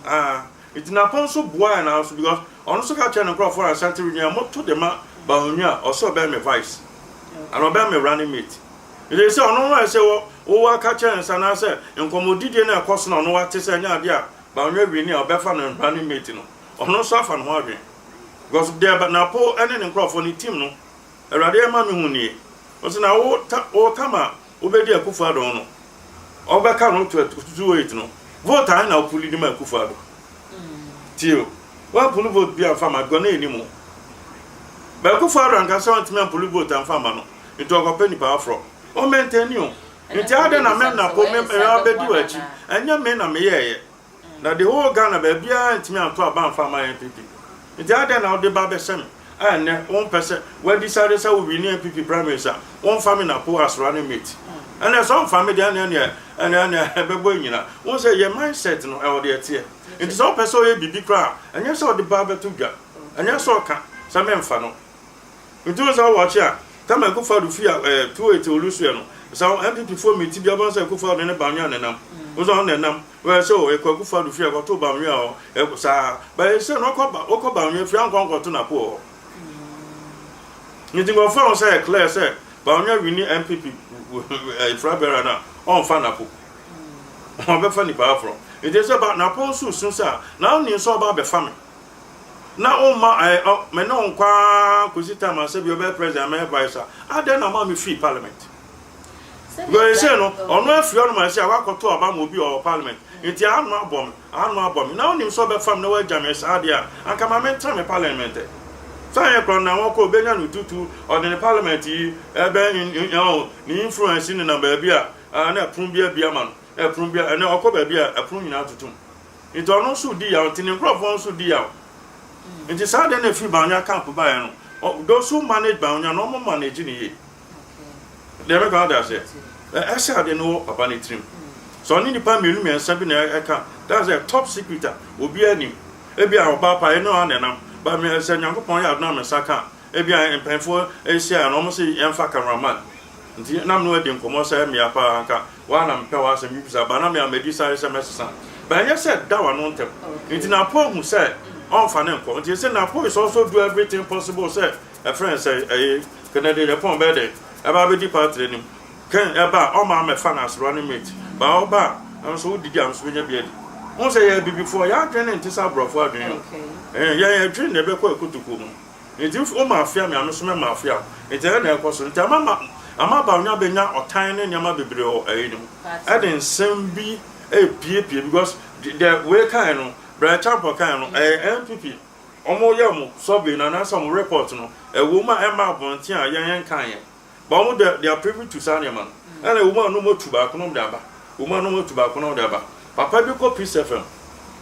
Ah, nti Napo nso boa yɛn nso because ɔno nso ka kyerɛ ne nkurɔfoɔ a Asante Region a moto de ma Bawumia a ɔsɛ ɔbɛyɛ me vice. Ana ɔbɛyɛ me running mate. Nti sɛ ɔno no sɛ wɔ wɔwɔ aka kyerɛ ne nsa anaasɛ nkɔmmɔdidie no a ɛkɔ so na ɔno wate sɛ ɛnyɛ adeɛ a Bawumia win a ɔbɛfa no running mate no, ɔno nso afa ne ho adwene. Because deɛ Napo ne ne nkurɔfoɔ ne team no, Awurade ɛma me hu nie. Ɔsɛ na wo ta wo tam a wobɛdi Akufo Addo no, ɔbɛka no to 28 no, vote ahe na wopull de ma Akufo Addo? Tie o, woampull vote bi amfa ma because na ɛnim wo. Ba Akufo Addo ankasa wantumi ampull vote amfa ama no, nti ɔkɔpɛ nipa aforɔ. Ɔmaintain o. Nti adɛn na me Napo me abɛdi w'akyi? Ɛnyɛ me na meyɛɛyɛ. Na the whole Ghana baabiara ntumi anto aba amfa ama NPP. Nti adɛn na wode ba bɛhyɛ me a ɛnnɛ wompɛ sɛ woadecide sɛ wo win NPP primaries a womfa me Napo as running mate? Ɛnɛ sɛ ɔmfa me deɛ ɛnɛ ɛneɛ ɛnɛ ɛnɛ ɛbɛbɔ anyina. Wohu sɛ yɛ mindset no ɛwɔ deɛ ɛteɛ. Nti sɛ wopɛ sɛ ɔyɛ biribi koraa a ɛnyɛ sɛ ɔde ba bɛto dwa. Ɛnyɛ sɛ ɔka sɛ memfa no. Nti wohu sɛ wowɔ ɔkye a Tama Akufo Addo fi a ɛɛ 208 Olusuɛ no sɛ NPP foɔ meet bi a wobɛhu sɛ Akufo Addo ne Bawumia nenam. Wohu sɛ ɔno nenam. Wɔyɛ sɛ o ekɔ Akufo Addo fie a kɔto Bawumia hɔ ɛ saa. But ɛsɛ no ɔkɔ ba ɔkɔ Bawumia fie ankɔ ankɔto Napo wɔ hɔ. Nti nkurɔfoɔ a wɔn sɛ yɛ clear sɛ Bawumia wini NPP flag bearer no a ɔnfa Napo. Ɔbɛfa nipa aforɔ. Nti sɛ ba Napo nso su sɛ a na ɔnim sɛ ɔba abɛfa me. Na ɔmma ɛ ɔ me ne wo nkɔ ara kɔsi time a sɛ bi ɔbɛyɛ president mɛyɛ vice a adɛn na ɔma me fii parliament? Because ɛsɛ no ɔno afiri ɔnom a ɛsɛ a wakɔto aba ma obi a ɔwɔ parliament nti ano abɔ me ano abɔ me na wonim sɛ ɔbɛfa me na wagya me saa deɛ a anka ma mentena me parliament ɛ sɛ anyɛ korɔ na wɔkɔ obɛnya no tutu ɔde ne parliament yi ɛbɛ ne influence nenam baabi a na ɛpono bi abia ma no ɛpono bi ɛnɛ ɔkɔ baabi a ɛpono nyinaa tutum nti ɔno nso di yaw nti ne nkurɔfoɔ nso di yaw nti saa deɛ na ɛfiri Bawumia camp baeɛ no, those who manage Bawumia no, ɔmo manage ne yie. Deɛ mɛka ɔde aseɛ ɛsɛ adeɛ no wɔ papa ne tirim sɛ ɔne nipa mmienu mmiɛnsa bi na ɛka, that's a top secret a obiara nim. Ebi a ɔbaa pa ɛne ɔa nenam ba mi sɛ Nyankopɔn yɛ adona me nsa ka ebi a mpanyinfoɔ ahyia na ɔmo sɛ yɛmfa cameraman nti nam no adi nkɔmmɔ sɛ mmea paa nka waa na mepɛ w'asɛm bi bisa ba na me a madi sáré sɛ mɛsesa ba ɛnyɛ sɛ da w'ano ntɛm. Nti Napo ahu sɛ ɔmfa ne nkɔ nti sɛ Napo is also do everything possible sɛ ɛfrɛ sɛ ɛyɛ Kennedy Agyapong bɛyɛ dɛ ɛba abɛdi party anim. Ken ɛba a ɔma amɛfa no as running mate ba ɔba a nso wodidi a nso bɛnya bi adi. Wohu sɛ yɛ abibifoɔ yɛ adwene ne nte sɛ aborɔfoɔ adwene o. Yɛn adwene na ɛbɛkɔ ɛkotokuo mu nti woma afea me a me nso mɛma afea wo nti ɛyɛ na ɛkɔ so nti ama ma ama Bawumia bɛnya ɔtan ne nneɛma bebree wɔ ɛyi no mu ɛde nsɛm bi ɛrepiepie because the way kan no Bryan Acheampong kan no ɛyɛ NPP wɔn yɛ wɔn survey no anaasɛ wɔn report no ɛwɔ mu a ɛma abɔnten a yɛn yɛn kan yɛn but wɔn de they are privy to saa nneɛma no ɛna ɛwɔ mu a no mo tu baako na wɔn de aba ɛwɔ mu a no mo tu baako na wɔn de aba. Papa bi kɔ Peace FM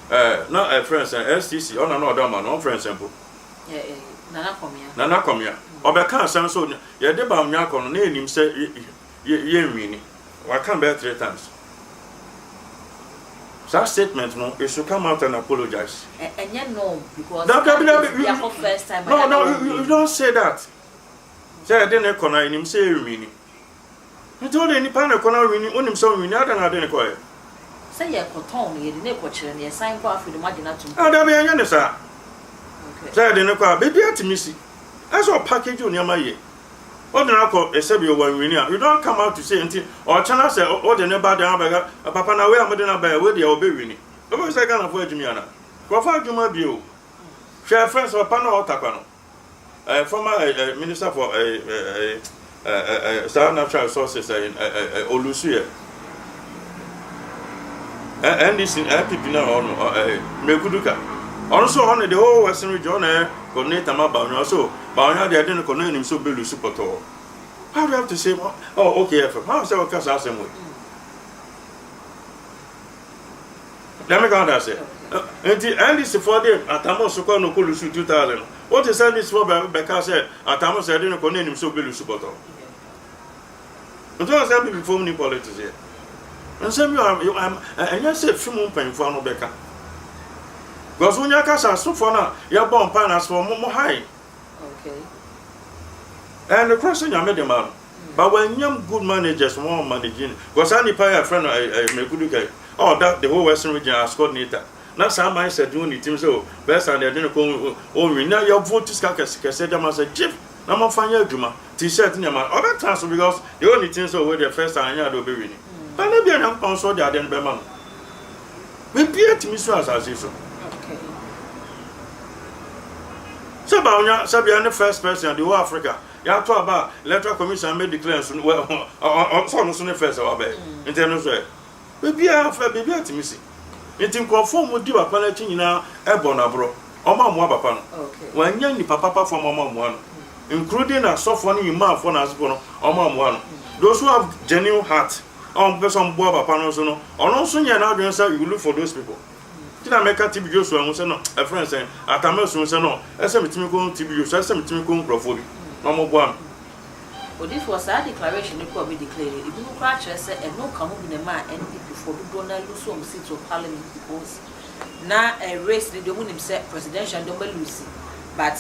ɛɛ na ɛfrɛ nsɛn STC ɔna na ɔda ɔma no ɔnfrɛ nsɛn po. Nana Kɔmea. Nana Kɔmea ɔbɛka asɛm so yɛde Bawumia akɔ no na yɛnim sɛ yɛ nwini waka bɛyɛ three times. Saa statement no, you should come out and apologize. Ɛnyɛ no because Dabi, dabi, dabi, first time. No, you don't say that. Sɛ yɛde ne kɔ na yɛnim sɛ yɛ nwini. Nti wode nipa ne kɔ na nwini, wonim sɛ nwini adan na ade ne kɔɛ. Sɛ yɛkɔtɔn no yɛde ne kɔkyerɛ no yɛsan kɔ afei de mo agye no atom. Ah, dabi, ɛnyɛ ne saa. Sɛ yɛde ne kɔ a, baabi atumi si. Ɛsɛ ɔpackage wo nneɛma yie. Wode no akɔ ɛsɛ bi ɔwɔ nwini a, you don't come out to say nti ɔkyena sɛ wode ne ba dan abɛka papa na wei a mode no aba yɛ wei deɛ ɔbɛwini. Wobɛhu sɛ Ghanafoɔ adwumi ana? Nkurɔfoɔ adwuma bio. Hwɛ fɛn sɛ papa no a ɔtakwa no. Former minister for saa natural resources olusu yɛ NDC NPP na ɔno Mekuduka. Ɔno nso ɔno the whole Western Region ɔno yɛ coordinator ma Bawumia. Ɔso Bawumia deɛ ɛde no kɔ no anim sɛ ɔbɛlusu pɔtɔɔ. Why do you have to say, oh, okay, FM? How sɛ wɔka saa asɛm wei? Dɛm ka ɔda ase. Nti NDC foɔ de Atamo so kɔ no kɔ lose 2000 no. Wote sɛ NDC foɔ bɛ bɛka sɛ Atamo sɛ ɛde no kɔ na enim sɛ obe lose bɔtɔ. Nti wɔn sɛ NPP foɔ mu ni politics yɛ. Nsɛm bi a ɛnyɛ sɛ fi mu mpanyinfoɔ ano bɛka. Because wonya kasa asofoɔ no a yɛbɔ mpa na asofoɔ mo mo hae. Ɛyɛ nokorɛ sɛ Nyame de ma no but wanyam good managers wɔn manage no because saa nipa yi a yɛfrɛ no Mekudu Kai a ɔda the whole western region as coordinator na saa mindset no wɔ ne tirim sɛ o bɛyɛ saa deɛ ɛde no kɔ ɔnwi na yɛ vote sika kɛse kɛse de ama sɛ gyef na momfa nyɛ adwuma t-shirt nneɛma ɔbɛtena so because deɛ ɔwɔ ne tirim sɛ ɔwɔ deɛ first time anyɛ adeɛ ɔbɛwi ni but na bia Nyankopɔn nso ɔde adeɛ no bɛma no. Biribiara tumi so asase so. Sɛ Bawumia sɛ bia ne first person the whole Africa yɛato aba a electoral commission mɛ declare nso sɛ ɔno so ne first a wabɛyɛ nti ɛno so ɛ biribiara fɛ biribiara tumi si nti nkurɔfoɔ mu di papa no akyi nyinaa ɛbɔ no aborɔ ɔmo amoa papa no wɔanya nipa papa fam ɔmo amoa no including asɔfoɔ ne imamfoɔ na asefoɔ no ɔmo amoa no. Those who have genuine heart a wɔn pɛ sɛ wɔn boa papa no nso no, ɔno nso nyɛ n'adwene sɛ you look for those people. Ti na mɛka TB Joshua ho sɛ no, ɛfrɛ nsɛn Atamasu sɛ no, ɛsɛ metumi kɔ TB Joshua, ɛsɛ metumi kɔ nkurɔfoɔ bi na wɔn boa me. Odifoɔ, saa declaration no kora ɔbɛ declare no, ebinom koraa kyerɛ sɛ ɛno ka ho bi na ɛmaa NPP foɔ dodoɔ no lose wɔn seat wɔ parliament, because na race no deɛ, ɔmo nim sɛ presidential deɛ, ɔmo lose, but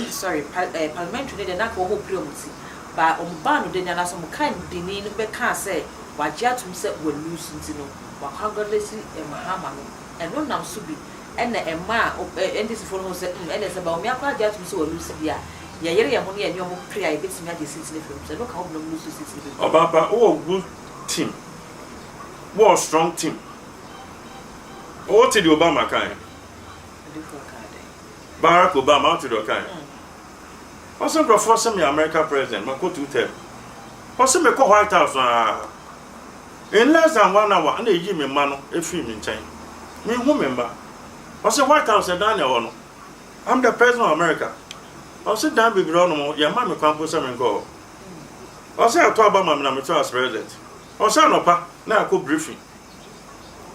sorry, parliamentary no deɛ, na ka wɔn pere wɔn ti ba wɔn baa no de ne anaasɛ wɔn kan dini no bɛka sɛ wagye atum sɛ wɔ lose, nti no wakɔagɔlesi Mahama no. Ɛno nam so bi ɛna ɛmaa NDC foɔ no ho sɛ ɛna sɛ Bawumia akɔ agye atum sɛ wɔ lose bi a, yɛyere yɛn ho ne yɛn ne ɔmo pere a, yɛbɛtumi agye seat no firi mu sɛ ɛno ka ho bi na ɔmo lose seat no bi. Ɔbaapa, wowɔ good team, wowɔ strong team. Wote deɛ Obama kan? Odifoɔ kaa dɛ? Barack Obama, wote deɛ ɔkan? Ɔsɛ nkurɔfoɔ sɛ me America president makɔ two term. Ɔsɛ mekɔ White House aa, in less than one hour ɛna eyi me mma no efiri me nkyɛn. Mehu me mma. Ɔsɛ White House ɛdan na ɛwɔ no, I'm the president of America. Ɔsɛ dan bebree hɔ nom yɛma me kwan po sɛ menkɔ hɔ. Ɔsɛ ɛtɔ aba ma me na meto as president. Ɔsɛ anɔpa na akɔ briefing.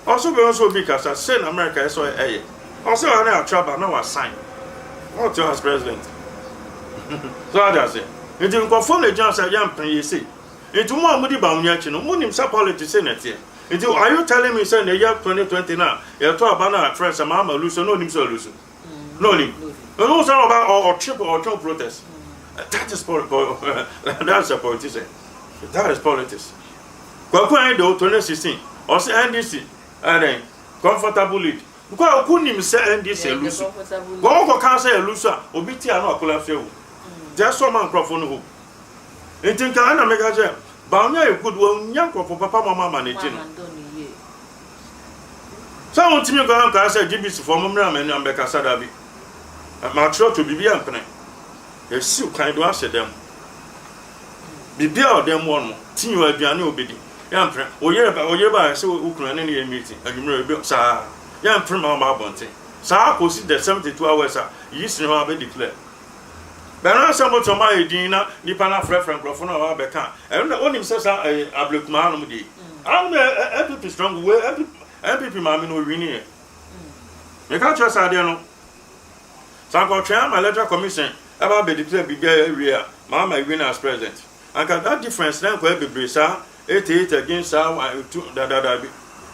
Ɔsɛ bɛn nso obi kasa sɛ na America ɛsɛ ɛyɛ. Ɔsɛ ɔne atwa aba na wasign na ɔte as president so ade ase. Nti nkɔfoɔ na gyina sɛ yɛmpene yɛ sei. Nti mo a modi Bawumia akyi no, monim sɛ politics sei na ɛteɛ. Nti are you telling me sɛ na ɛyɛ 2020 na yɛtɔ aba na frɛ sɛ Mahama lose na onim sɛ ɔlose na onim ɔno sɛ ɔba ɔtwe protest? That is that is a politician. That is politics. Kwaku Anyi de 2016 ɔsɛ NDC ɛdɛn comfortable lead nkɔ ɔku nim sɛ NDC elose. Wɔn kɔ kan sɛ elose a, obi ti ano akɔla fɛ wo deɛ sɔ ma nkurɔfoɔ no hope. Nti nka ɛna meka kyɛ Bawumia yɛ good, wɔnya nkurɔfoɔ papa ma ɔma ama n'akyi no sɛ wɔntumi nkɔ nkaa sɛ GBC foɔ mo mmerɛ ama ani ambɛkasa da bi matwerɛ to biribi ampene ɛsiw kwan do ahyɛ dɛm biribi a ɔdɛm mu ɔno tinyi wɔ aduane a obɛdi yɛmpene. Oyere ba sɛ wo kunu ɛne ne yɛ meeting anwummerɛ ebi saa, yɛmpene ma ɔma abɔnten saa kɔsi the 72 hours a yi sini hɔ abɛ declare bɛn sɛ mo tɔn ayɛ din na nipa na frɛfrɛ nkurɔfoɔ na ɔba bɛka. Ɛno na onim sɛ saa ɛyɛ Ablekuma hanom deɛ hanom yɛ NPP strong wei. NPP maame no owini yɛ meka kyerɛ sɛ adeɛ no sɛ akɔtwɛn ama Electoral Commission ɛba abɛ declare biribi awie a, Mahama win as president. Anka that difference na nkɔyɛ bebree saa 88 against saa two dadada bi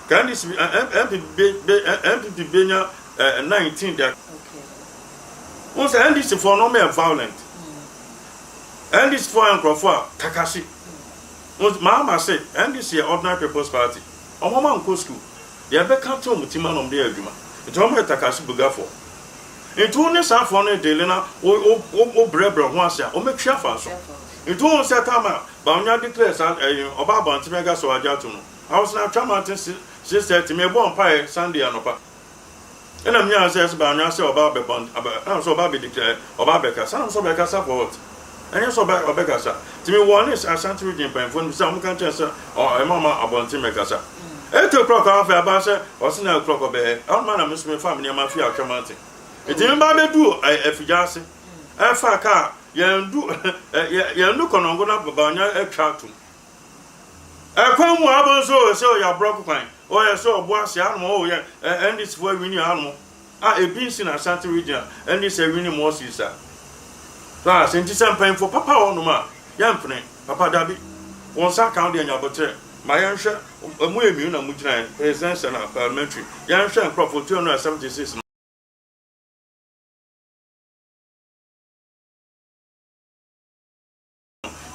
ka NDC NPP benya 19 de wọn sɛ NDC foɔ no ɔmo yɛ violent. NDC foɔ yɛ nkurɔfoɔ a kakasi. Mahama sɛ NDC yɛ Ordinary People's Party. Ɔmo ma nkɔ school deɛ ɛbɛka to ɔmo ti ma na ɔmo de yɛ adwuma, nti ɔmo yɛ takasi bugafoɔ. Nti wo ne saa foɔ no dele na wo wo wo brɛbrɛ ho ase a, ɔmo atwi afa so. Nti wɔn sɛ tama Bawumia declare saa ɛyi ɔba abɔnten mɛka sɛ ɔagye ato no, I was na atwa mountain 6:30 mɛ bɔ mpaeɛ Sunday anɔpa ɛna mi sɛ ɛsɛ Bawumia sɛ ɔba abɛbɔ abɛ ɛna sɛ ɔba abɛ declare, ɔba abɛkasa ɛna sɛ ɔbɛkasa for what? Ɛnyɛ sɛ ɔbɛkasa. Nti mi wɔ ne Ashanti Region mpanyinfoɔ no sɛ ɔmo ka kyerɛ sɛ ɛma ɔma abɔnten mɛkasa 8 o'clock afɛ aba sɛ ɔsi 9 o'clock ɔbɛyɛ ɛwɔn na mi nso mi fa mi nneɛma fi atwa mountain. Nti mi ba abɛdu ɛ afidja ase ɛfa kaa. Yɛndu ɛ yɛndu kɔnɔngo na Bawumia atwa atom. Ɛkwan mu a abɔ nso o sɛ ɔyɛ aborɔko kwan, ɔyɛ sɛ ɔbo ase hanom o yɛ NDC foɔ awini hanom a ebi nsi na Ashanti region a NDC awini more seats a. So ase nti sɛ mpanyinfoɔ papa wɔ hɔnom a yɛmpene papa dabi wɔn nsa aka wo deɛ nya aboterɛ ma yɛnhwɛ mo yɛ mmienu na mo gyinaeɛ presidential na parliamentary yɛnhwɛ nkorɔfoɔ 276 no.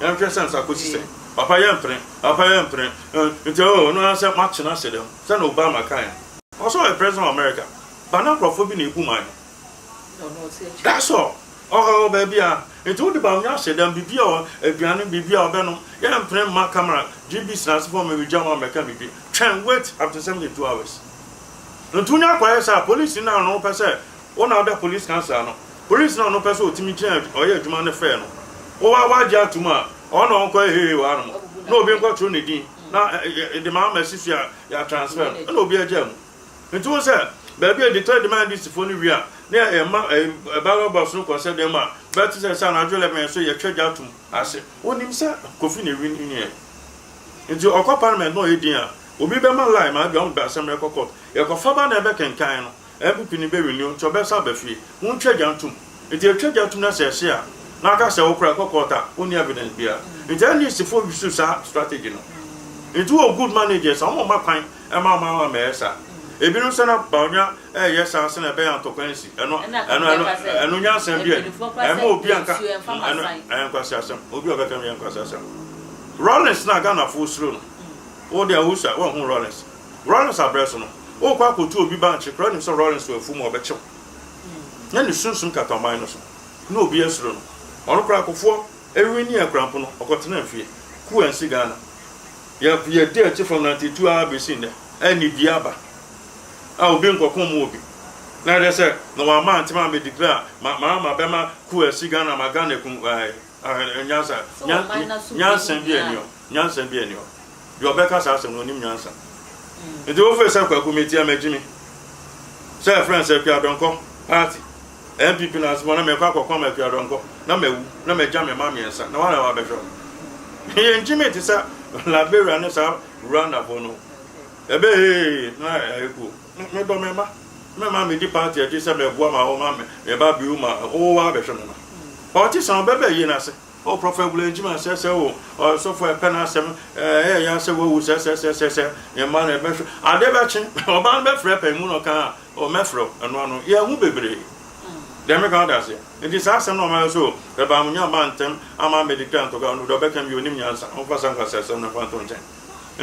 Yɛnhwɛ sɛ nsa kosi sɛn. Papa yɛmpene, papa yɛmpene. Nti oh, ɔno ara sɛ moakyena ase dɛm, sɛnea Obama kae no. Ɔsɛ ɔyɛ president of America, but na nkurɔfoɔ bi na ebu man no. That's all. Ɔwɔ baabi a, nti wode Bawumia ahyɛ dɛm, biribi a aduane, biribi a ɔbɛnom, yɛmpene mma camera, GBC na asefoɔ ma megya wɔn ammɛka biribi. Twɛn, wait up to 72 hours. Nti wonya akɔyɛ saa, polisi no a ɔno pɛ sɛ Wo na woda police council ano. Police na ɔno pɛ sɛ ɔtumi gyina ɔyɛ adwuma no fɛ no. Wo wa wagye atom a, ɔno na ɔnkɔ hehe wɔ hanom. Na obi nkɔtwerɛ ne din na de ma ama si so a yɛ transfer no. Ɛna obi agya mu. Nti wo sɛ baabi a declare demand list foɔ no wie a na yɛ ma ballot box no kɔ sɛ dɛm a bɛte sɛ sɛ anadwo 11 yɛ so yɛtwa gya atom ase. Wonim sɛ Kofi na win yɛ. Nti ɔkɔ parliament na ɔyɛ din a obi bɛma lie ma ebia ɔmo de asɛm bɛkɔ court. Yɛkɔfa ba na ɛbɛkenkan no. NPP ni bɛ renew nti ɔbɛsa aba fie. Mo ntwa gya ntom. Nti yɛtwa gya tom na sɛ ɛhye a, na aka sɛ wo koraa ɛkɔ court a, wonni evidence biara. Nti NDC foɔ use saa strategy no. Nti wowɔ good managers a, wɔn mma kwan mma wɔn ama mmɛyɛ saa. Ebinom sɛ na Bawumia ɛreyɛ saa sɛnea ɛbɛyɛ a ntɔkwa nsi. Ɛno, ɛno, ɛno, ɛno nyansa bi ani. Ɛmma obi anka, ɛno, ɛyɛ nkwaseasɛm. Obi a ɔbɛka bi yɛ nkwaseasɛm. Rawlings na Ghanafoɔ suro no. Wo deɛ wosua, woanhu Rawlings. Rawlings abrɛ so no, worekɔ akɔtu obi bankye koraa wonim sɛ Rawlings wɔ afuom a ɔbɛkye wo. Na ne sunsum kata ɔman no so. Na obiara suro no. Ɔno koraa Kufuor winnie Akurampo no, ɔkɔtenaa fie. Coup ansi Ghana. Yɛ yɛdi akyi from 92 ara bɛsi nnɛ. Anidie aba a obi nkɔko mma obi. Na ɛyɛ sɛ na wamma antem ammɛ declare a ma ma bɛma coup asi Ghana ma Ghana akum ɛɛ nyansa nyansa bi ani hɔ. Nyansa bi ani hɔ. Deɛ ɔbɛka saa asɛm no ɔnim nyansa. Nti wofee sɛ Kwaku metia magyi me sɛ ɛfrɛ no sɛ Akua Donkor party NPP no asoma na mekɔ akɔko ama Akua Donkor na mawu na magya me mma mmiɛnsa na wana wabɛhwɛ wɔn. Yɛngyi me te sɛ Liberia ne saa Rwanda foɔ no. Ɛbɛ hee na ɛyɛ kuo. Medɔ me mma. Me mma medi party akyi sɛ mɛboa ma wɔma me ba bio ma wo wabɛhwɛ me mma. Ɔte saa ɔbɛbɛ yie no ase. Oh Prophet Wulengyima sɛ sɛ o ɔsɔfo ɛpɛ n'asɛm ɛyɛ ya sɛ wawu sɛ sɛ sɛ sɛ sɛ ne mma na ɛbɛhwɛ ade bɛkye ɔbaa no bɛfrɛ pɛn mu na ɔka a o mɛfrɛ wo ɛno ano yɛn ho bebree deɛ meka wode aseɛ nti saa asɛm na ɔma yɛ so ɛbaa mo nya ba ntɛm ama mɛdikra ntɔkwa no deɛ ɔbɛka bi onim nyansa ɔmfa sa nkwasɛ asɛm no mfa nto nkyɛn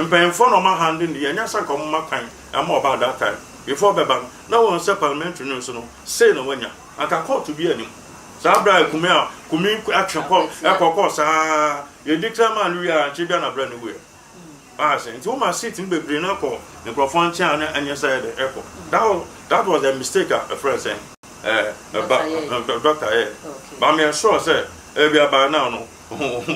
mpanyinfoɔ na ɔma hande no yɛnyɛ sɛ nka ɔmoma kwan ɛma ɔbaa that time before ɔbɛba no na wɔn sɛ parliamentary no nso no sei na wanya Anka kɔɔto bi anim. Saa berɛ a Kumi a Kumi atwe kɔ ɛkɔ kɔɔ saa yɛ declare maa no wie a nkyɛ bia na berɛ no wuiɛ. Ase nti woma seat no bebree no kɔ nkurɔfoɔ nkyɛn a na ɛnyɛ sɛ ɛde ɛkɔ. That was that was a mistake a ɛfrɛ sɛ ɛɛ ɛba doctor yɛ. But me sure sɛ ebi aba now no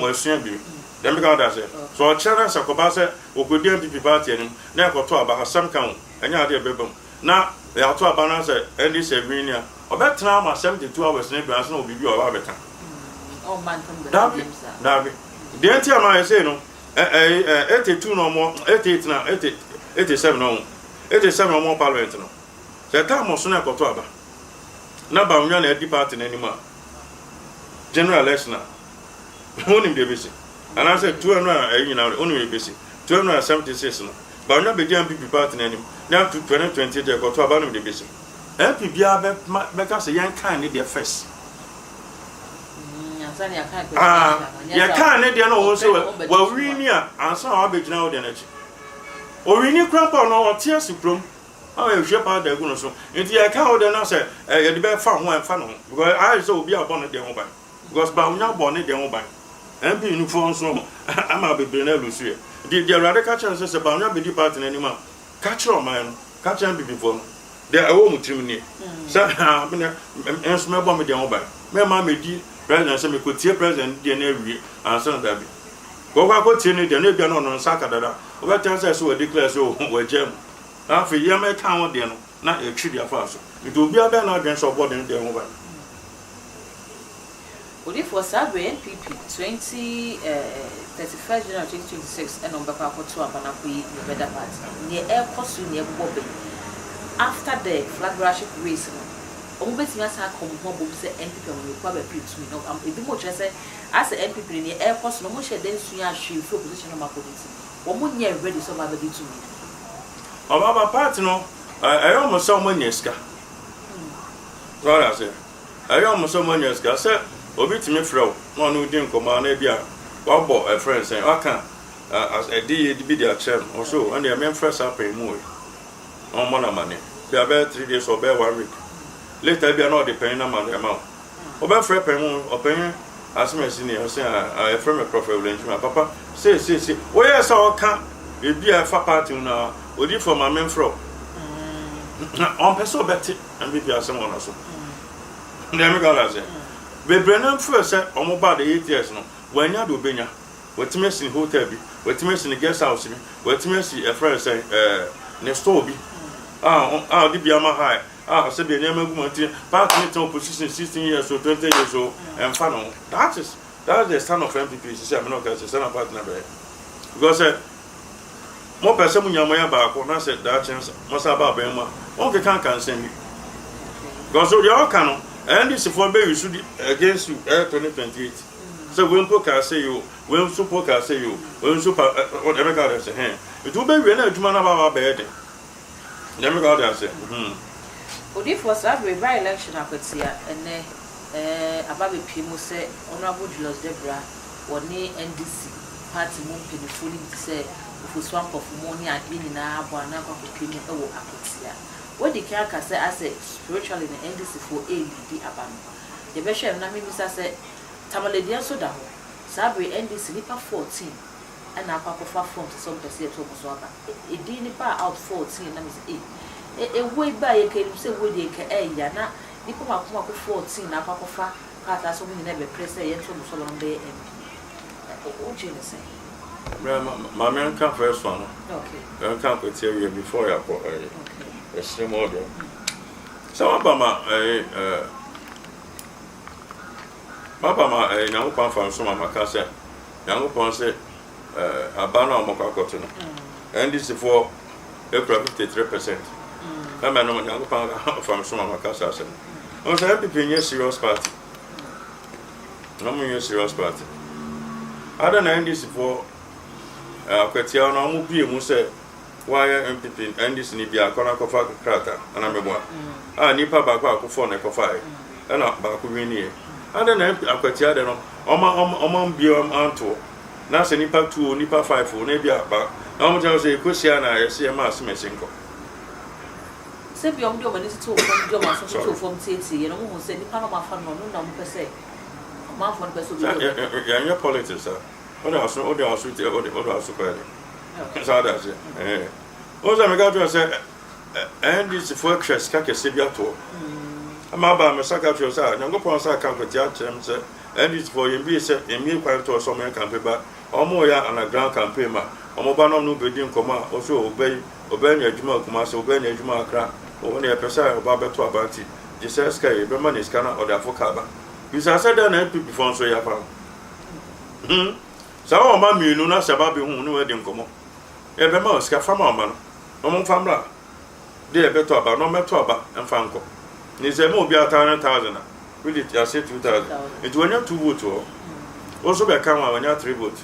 wasua bi. Deɛ meka wode aseɛ. So ɔkyerɛ na sɛ kɔba sɛ ɔkɔdi NPP party anim na ɛkɔto aba asɛm ka ho ɛnyɛ adeɛ ɛbɛba mu. Na yɛato aba no sɛ ɛnde sɛ win a, ɔbɛtena ama 72 hours no adu ansa na wɔ biribi a ɔba abɛka. Dabi, dabi. Deɛ nti a ma yɛsei no, ɛ 82 na ɔmo, 88 na, 87 na ɔmo, 87 na ɔmo parliament no. Sɛ time ɔso na ɛkɔto aba, na Bawumia na adi party no anim a, general election a, wonim deɛ ɛbɛsi. Anaasɛ 200 a ɛyi nyinaa, wonim deɛ ɛbɛsi. 276 no. Bawumia bedi NPP party no anim na 2020 deɛ ɛkɔto aba no de besi. MP biara bɛ ma bɛka sɛ yɛn kan ne deɛ first. Ah, yɛ kan ne deɛ na wɔn sɛ wawini a ansa na wabɛgyina wo deɛ n'akyi. Owini kura mpo no ɔte ase kurom a yɛhwie powder agu no so. Nti yɛ kan wo deɛ na sɛ yɛde bɛfa ho a ɛmfa ne ho because ayɛ sɛ obi abɔ ne deɛ ho ban. Because Bawumia bɔ ne deɛ ho ban. MP no foɔ nso ama bebree no alusu yɛ. Nti deɛ Awurade ka kyerɛ no sɛ sɛ Bawumia bɛdi party no anim a, ka kyerɛ ɔman no, ka kyerɛ NPP foɔ no, deɛ ɛwɔ wɔn tirim nie. Sɛ haa me nso mɛbɔ me deɛ ho ban. Mɛma mɛdi president sɛ mekɔtie president deɛ no awie ansa na dabi. Kɔkɔ akɔtie ne deɛ no ebia na ɔno nsa aka dada. Wobɛtɛn sɛ sɛ wɔdeclare sɛ wɔagya mu. Na afei yɛmɛka ho deɛ no na yɛtwe deɛ afa so. Nti obiara bɛyɛ n'adwene sɛ ɔbɔ ne deɛ ho ban. Odiyifoɔ, saa berɛ yi NPP 20 eh, 31st January 2026 ɛna wɔbɛkɔ akɔto aba no akɔyi nea ɔbɛda party no. Nea ɛrekɔ so yi, nea ɛbobɔ ba yi, after the flagbearership race no, wɔbɛtumi asan aka wɔn ho abom sɛ NPP amanyɔkuo abɛpere tumi no? Ebinom rekyerɛ sɛ asɛ NPP no nea ɛrekɔ so no, wɔnhyɛɛ da nsuaa hwee mfiri opposition no a wɔakɔ no nti, wɔnyɛɛ ready sɛ wɔbɛabɛgye tumi no. Ɔbaaba, party no, ɛyɛ wɔn sɛ wɔanya sika. So wate aseɛ? Ɛyɛ wɔn sɛ wɔanya sika. Sɛ obi tumi frɛ wo na ɔne wo di nkɔmmɔ a, na ebia wabɔ ɛfrɛ no sɛn, waka ɛdeyɛ bi de akyerɛ no. Ɔsɛ o, ɛndeɛ memfrɛ saa panyin mu wei na ɔmmɔ no amaneɛ. Ebia bɛyɛ 3 days or bɛyɛ one week. Later ebia na ɔde panyin no amaneɛ ama wo. Wobɛfrɛ panyin mu, ɔpanyin asɛm a ɛsi nie, ɔsɛ a yɛfrɛ me Prophet William Papa, sei sei sei. Woyɛ sɛ ɔka biribi a ɛfa party mu na odiyifoɔ ma memfrɛ wo. Ɔmpɛ sɛ ɔbɛte NPP asɛm wɔ n'aso. Deɛ meka no ase. Bebree no mfrɛ sɛ wɔn ba de 8 years no, wɔanya de obenya. Wɔatumi asi ne hotel bi, wɔatumi asi ne guest house bi, wɔatumi asi ɛfrɛ sɛ ne store bi a a ɔde bi ama ha a sɛ bi nneɛma gu mu nti party ne tena opposition 16 years o, 20 years o, ɛmfa ne ho. That is the stand of NPP sisi a mene ɔka sɛ sɛ na party na bɛyɛ. Because sɛ mopɛ sɛ mo nya mo yɛ baako na sɛ daakye mo sa ba abɛn mu a, wɔnkeka nka nsɛm bi. Because deɛ ɔka no, NDC foɔ bɛ use against you ɛyɛ 2028. Sɛ wei mpo kaa sɛ yi o, wei nso mpo kaa sɛ yi o, wei nso pa ɛ ɛmɛ ka ɔde sɛ hɛn. Nti wobɛwie na adwuma no aba abɛyɛ den. Deɛ meka ɔde ase. Odiyifoɔ, saa bere by election akwatia ɛnɛ aba bɛpie mu sɛ Honourable Julius Debrah wɔne NDC party mu mpanimfoɔ no bi te sɛ Ofosu Ampofo mu ne adeɛ nyinaa abɔ ano akɔ akɔpie mu wɔ Akwatia. Wadi kan aka sɛ asɛ spiritually no NDC foɔ ɛreleadi aba no. Yɛbɛhwɛ no na memmisa sɛ Tamale deɛ nso da hɔ. Saa bere NDC nipa 14 ɛna akɔ akɔfa form sɛ ɔmpɛ sɛ yɛto ɔmo so aba. Edin ne baa out 14 na mesɛ ee ewuo yi baa yɛ nka enim sɛ ewuo deɛ nka ɛɛya na nipa mako mako 14 na akɔ akɔfa krataa sɛ ɔmo nyinaa bɛpere sɛ yɛnto ɔmo so aba na ɔmo bɛyɛ MP. Wogye ne sɛn? Maame, nka first one no. Nka Akwatia wie before yɛakɔ ɛyɛ ɛsere mu ɔdeɛ. Sɛ waba ma ɛyɛ ɛɛ waba ma ɛyɛ Nyankopɔn afa nso ma maka sɛ Nyankopɔn sɛ aba no a wɔkɔ akɔto no, NDC foɔ ekura 53%. Ɛmɛ no Nyankopɔn afa nso ma maka sɛ asɛm. Wɔn sɛ NPP nyɛ serious party. Na wɔn nyɛ serious party. Ada na NDC foɔ Akwatia no wɔn bie mu sɛ wɔayɛ NPP NDC ni bi akɔ na akɔfa krataa ɛna mɛboa a nipa baako akɔfɔ na ɛkɔfa yɛ ɛna baako win yɛ. Ada na Akwatia de no ɔma ɔma mbie antoɔ na sɛ nipa two o, nipa five o, na ebi aba na wɔn kyerɛ sɛ ekosia na yɛsi ɛma asemesi nkɔ. Sɛ bi ɔmo de ɔmo ani toto fam, de ɔmo aso toto fam tietie yɛ no, ɔmo hu sɛ nipa no ɔmo afa no, ɔno na ɔmo pɛ sɛ ɔmanfoɔ no pɛ sɛ obi yɛ. Yɛnyɛ politics a wode aso tie, wode aso kɔ yɛ de saa de ase ɛɛ wɔn sɛ meka kyerɛ sɛ NDC foɔ atwa sika kɛseɛ bi atoɔ ama aba mɛsa ka kyerɛ sɛ Nyankopɔn sa ka Nkwatia kyerɛ m sɛ NDC foɔ yɛn bie sɛ yɛmmie kwan toɔ sɛ ɔmo yɛ campaign ba ɔmo yɛ underground campaign ma ɔmo ba na ɔmo bɛdi nkɔmɔ a ɔso ɔbɛyi ɔbɛyɛ nya adwuma Kumase, ɔbɛyɛ nya adwuma Akra, ɔwɔ ne yɛpɛ sɛ ɔba bɛto aba nti gye sɛ sika yɛ bɛma ne sika na ɔde afɔ kaa ba. Bisa sɛ dɛn na NPP foɔ nso yɛ afa ho. Sɛ wɔn ɔma mmienu na sɛ ba bɛhu ne wɔadi nkɔmɔ, yɛbɛma wɔn sika fama ɔma no na wɔn mfa mmra de yɛbɛtɔ aba na wɔmɛtɔ aba mfa nkɔ ne sɛ ɛma obi ata 1,000 a really yɛase 2,000 nti wɔnya two vote wɔ wɔn nso bɛka ho a wɔnya three vote.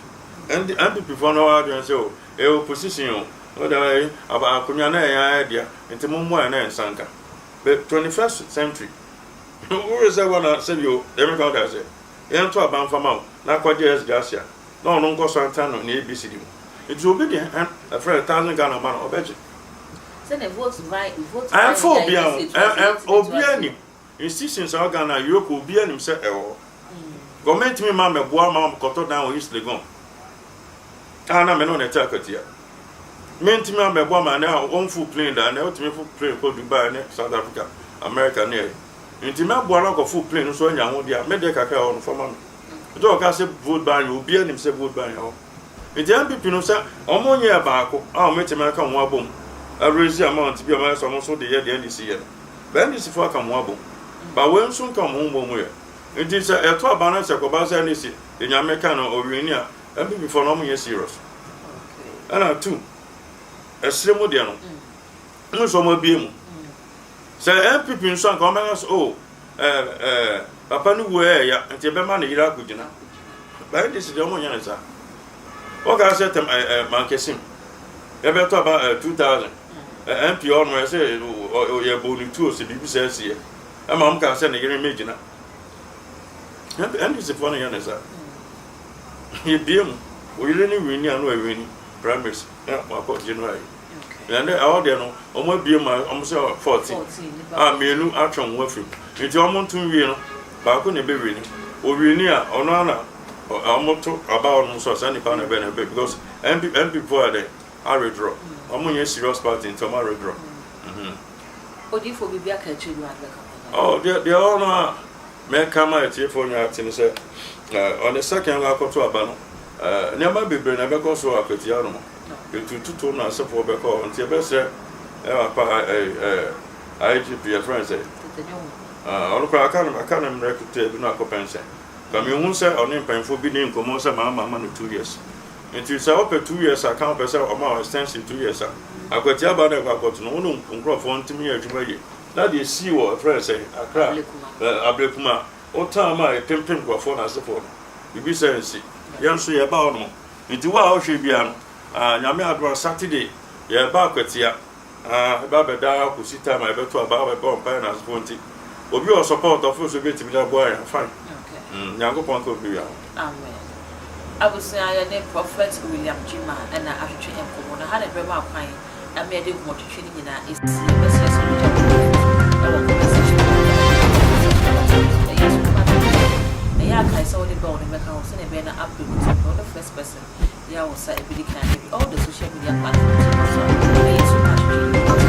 NPP foɔ no adwene sɛ o ɛyɛ opposition o, wɔde ɛyɛ aba akonnwa na ɛyɛ ayɛ dea nti mo mmoa na ɛnsa nka. But 21st century wɔyɛ sɛ wɔn na sɛbi o yɛmɛ ka wɔde ase yɛnto aba nfa ma wo na akɔgye S Gracia na ɔno nkɔ so anta no ne ABCD mu nti obi de ɛfrɛ 1,000 Ghana ma no ɔbɛgye. Sɛnɛ vote buy vote. Ɛnfa obiara ho, obiara nim institutions a ɔwɔ Ghana, EOCO, obiara nim sɛ ɛwɔ hɔ. Gɔọmenti mi ma mɛboa ma kɔtɔ dan wɔ East Legon a na mɛ ne wɔn ɛte Akwatia mentumi amɛboa ma ne a wɔmfo plane da na wotumi fo plane kɔ Dubai ne South Africa, America ne ɛyɛ nti mɛboa no akɔfo plane nso anya ho deɛ a mɛdeɛ kakra ɛwɔ no fama me. Nti ɔka sɛ vote buying, obiara nim sɛ vote buying ɛwɔ. Nti NPP no sɛ ɔmo nyɛ baako a ɔmo etimi aka ho abom ɛrezi amount bi a ɔmo ayɛ sɛ ɔmo nso de yɛ deɛ NDC yɛ no, bɛ NDC fo aka ho abom ba wɔn nso nka ɔmo ho mbom yɛ. Nti sɛ ɛto aba no sɛ kɔba sɛ ne si deɛ Nyame ka no ɔwini a, NPP foɔ no ɔmo nyɛ serious. Ɛna two, ɛsere mu deɛ no, ɔmo nso ɔmo abie mu. Sɛ NPP nso anka ɔmo bɛka sɛ oh ɛɛ ɛɛ papa no wuo ɛɛya nti ɛbɛma ne yere akɔgyina. But NDC deɛ ɔmo nyɛ ne saa. Wɔka sɛ tɛm ɛɛ ɛɛ Mankesim yɛbɛtɔ aba ɛɛ 2000 ɛɛ MP ɔno ɛsɛ ɔ yɛbɔ ne tuo sɛ biribi sɛ ɛseɛ ɛma ɔmo kaa sɛ ne yere mmɛgyina. NDC foɔ no yɛ ne saa. Yɛbie mu oyere ne wini a no awini primaries na wakɔ general yi. Ɛnɛ ɛhɔ deɛ no ɔmo abie mu a ɔmo sɛ 14 a mmienu atwe wɔn afiri mu nti ɔmo nto nwie no baako na ebe wini owini a ɔno ana ɔmo to aba ɔno nso a saa nipa na ɛbɛ na ɛbɛ because MP MP foɔ yɛ dɛ awithdraw. Ɔmo nyɛ serious party nti ɔmo awithdraw. Odiifo, biribi aka akyire bi wa bɛka ho? Oh, deɛ ɔno a mɛka ma atiefoɔ nyinaa te ne sɛ on the second akɔto aba no, nneɛma bebree na ɛbɛkɔ so wɔ Akwatia no mu. Etututu na asɛfoɔ bɛkɔ hɔ nti ɛbɛsrɛ ɛwɔ pa ɛɛ ɛɛ IGP yɛfrɛ no sɛ Tete ne ho. Ɔno koraa aka no mmerɛ ketewa bi no akɔ pɛnsɛn ka mehu sɛ ɔne mpanyinfoɔ bi ne nkɔmmɔ sɛ maa ma no 2 years nti sɛ wopɛ 2 years a ka wopɛ sɛ ɔma wo extension 2 years a Akwatia ba no ɛkɔ akɔto no wo ne nkurɔfoɔ ntumi yɛ adwuma yie na deɛ sii wɔ ɛfrɛ no sɛ Akra. Ablekuma. Ablekuma wotan ma ɛpempem nkurɔfoɔ no asefoɔ no biribi sɛ nsi yɛn nso yɛba hɔ nom nti wo a wohwɛ bia no, Nyame adom a Saturday yɛba Akwatia, ɛba bɛda kɔsi time a yɛbɛto aba bɛbɔ mpaeɛ no asefoɔ nti obi wɔ support ɔfo so bɛtumi de aboa yɛn fine. Nyankopɔn ka obi wia ho. Amen. Abusua, yɛ ne Prophet William Jima ɛna ahwehwɛ nkɔmmɔ no ha na ɛbrɛ mu akwan ɛma yɛde nkɔmmɔtwetwe no nyinaa ɛsi. Yɛbɛsrɛ sɛ wobɛgya wo comment ɛwɔ comment section mu. Ɛyɛ so ma ɛyɛ akae sɛ wode bell no bɛka ho sɛnea ɛbɛyɛ na upload no sɛ the first person yɛ a wo sa ɛbɛdi kan. Ebi all the social media platforms so ɛyɛ so much.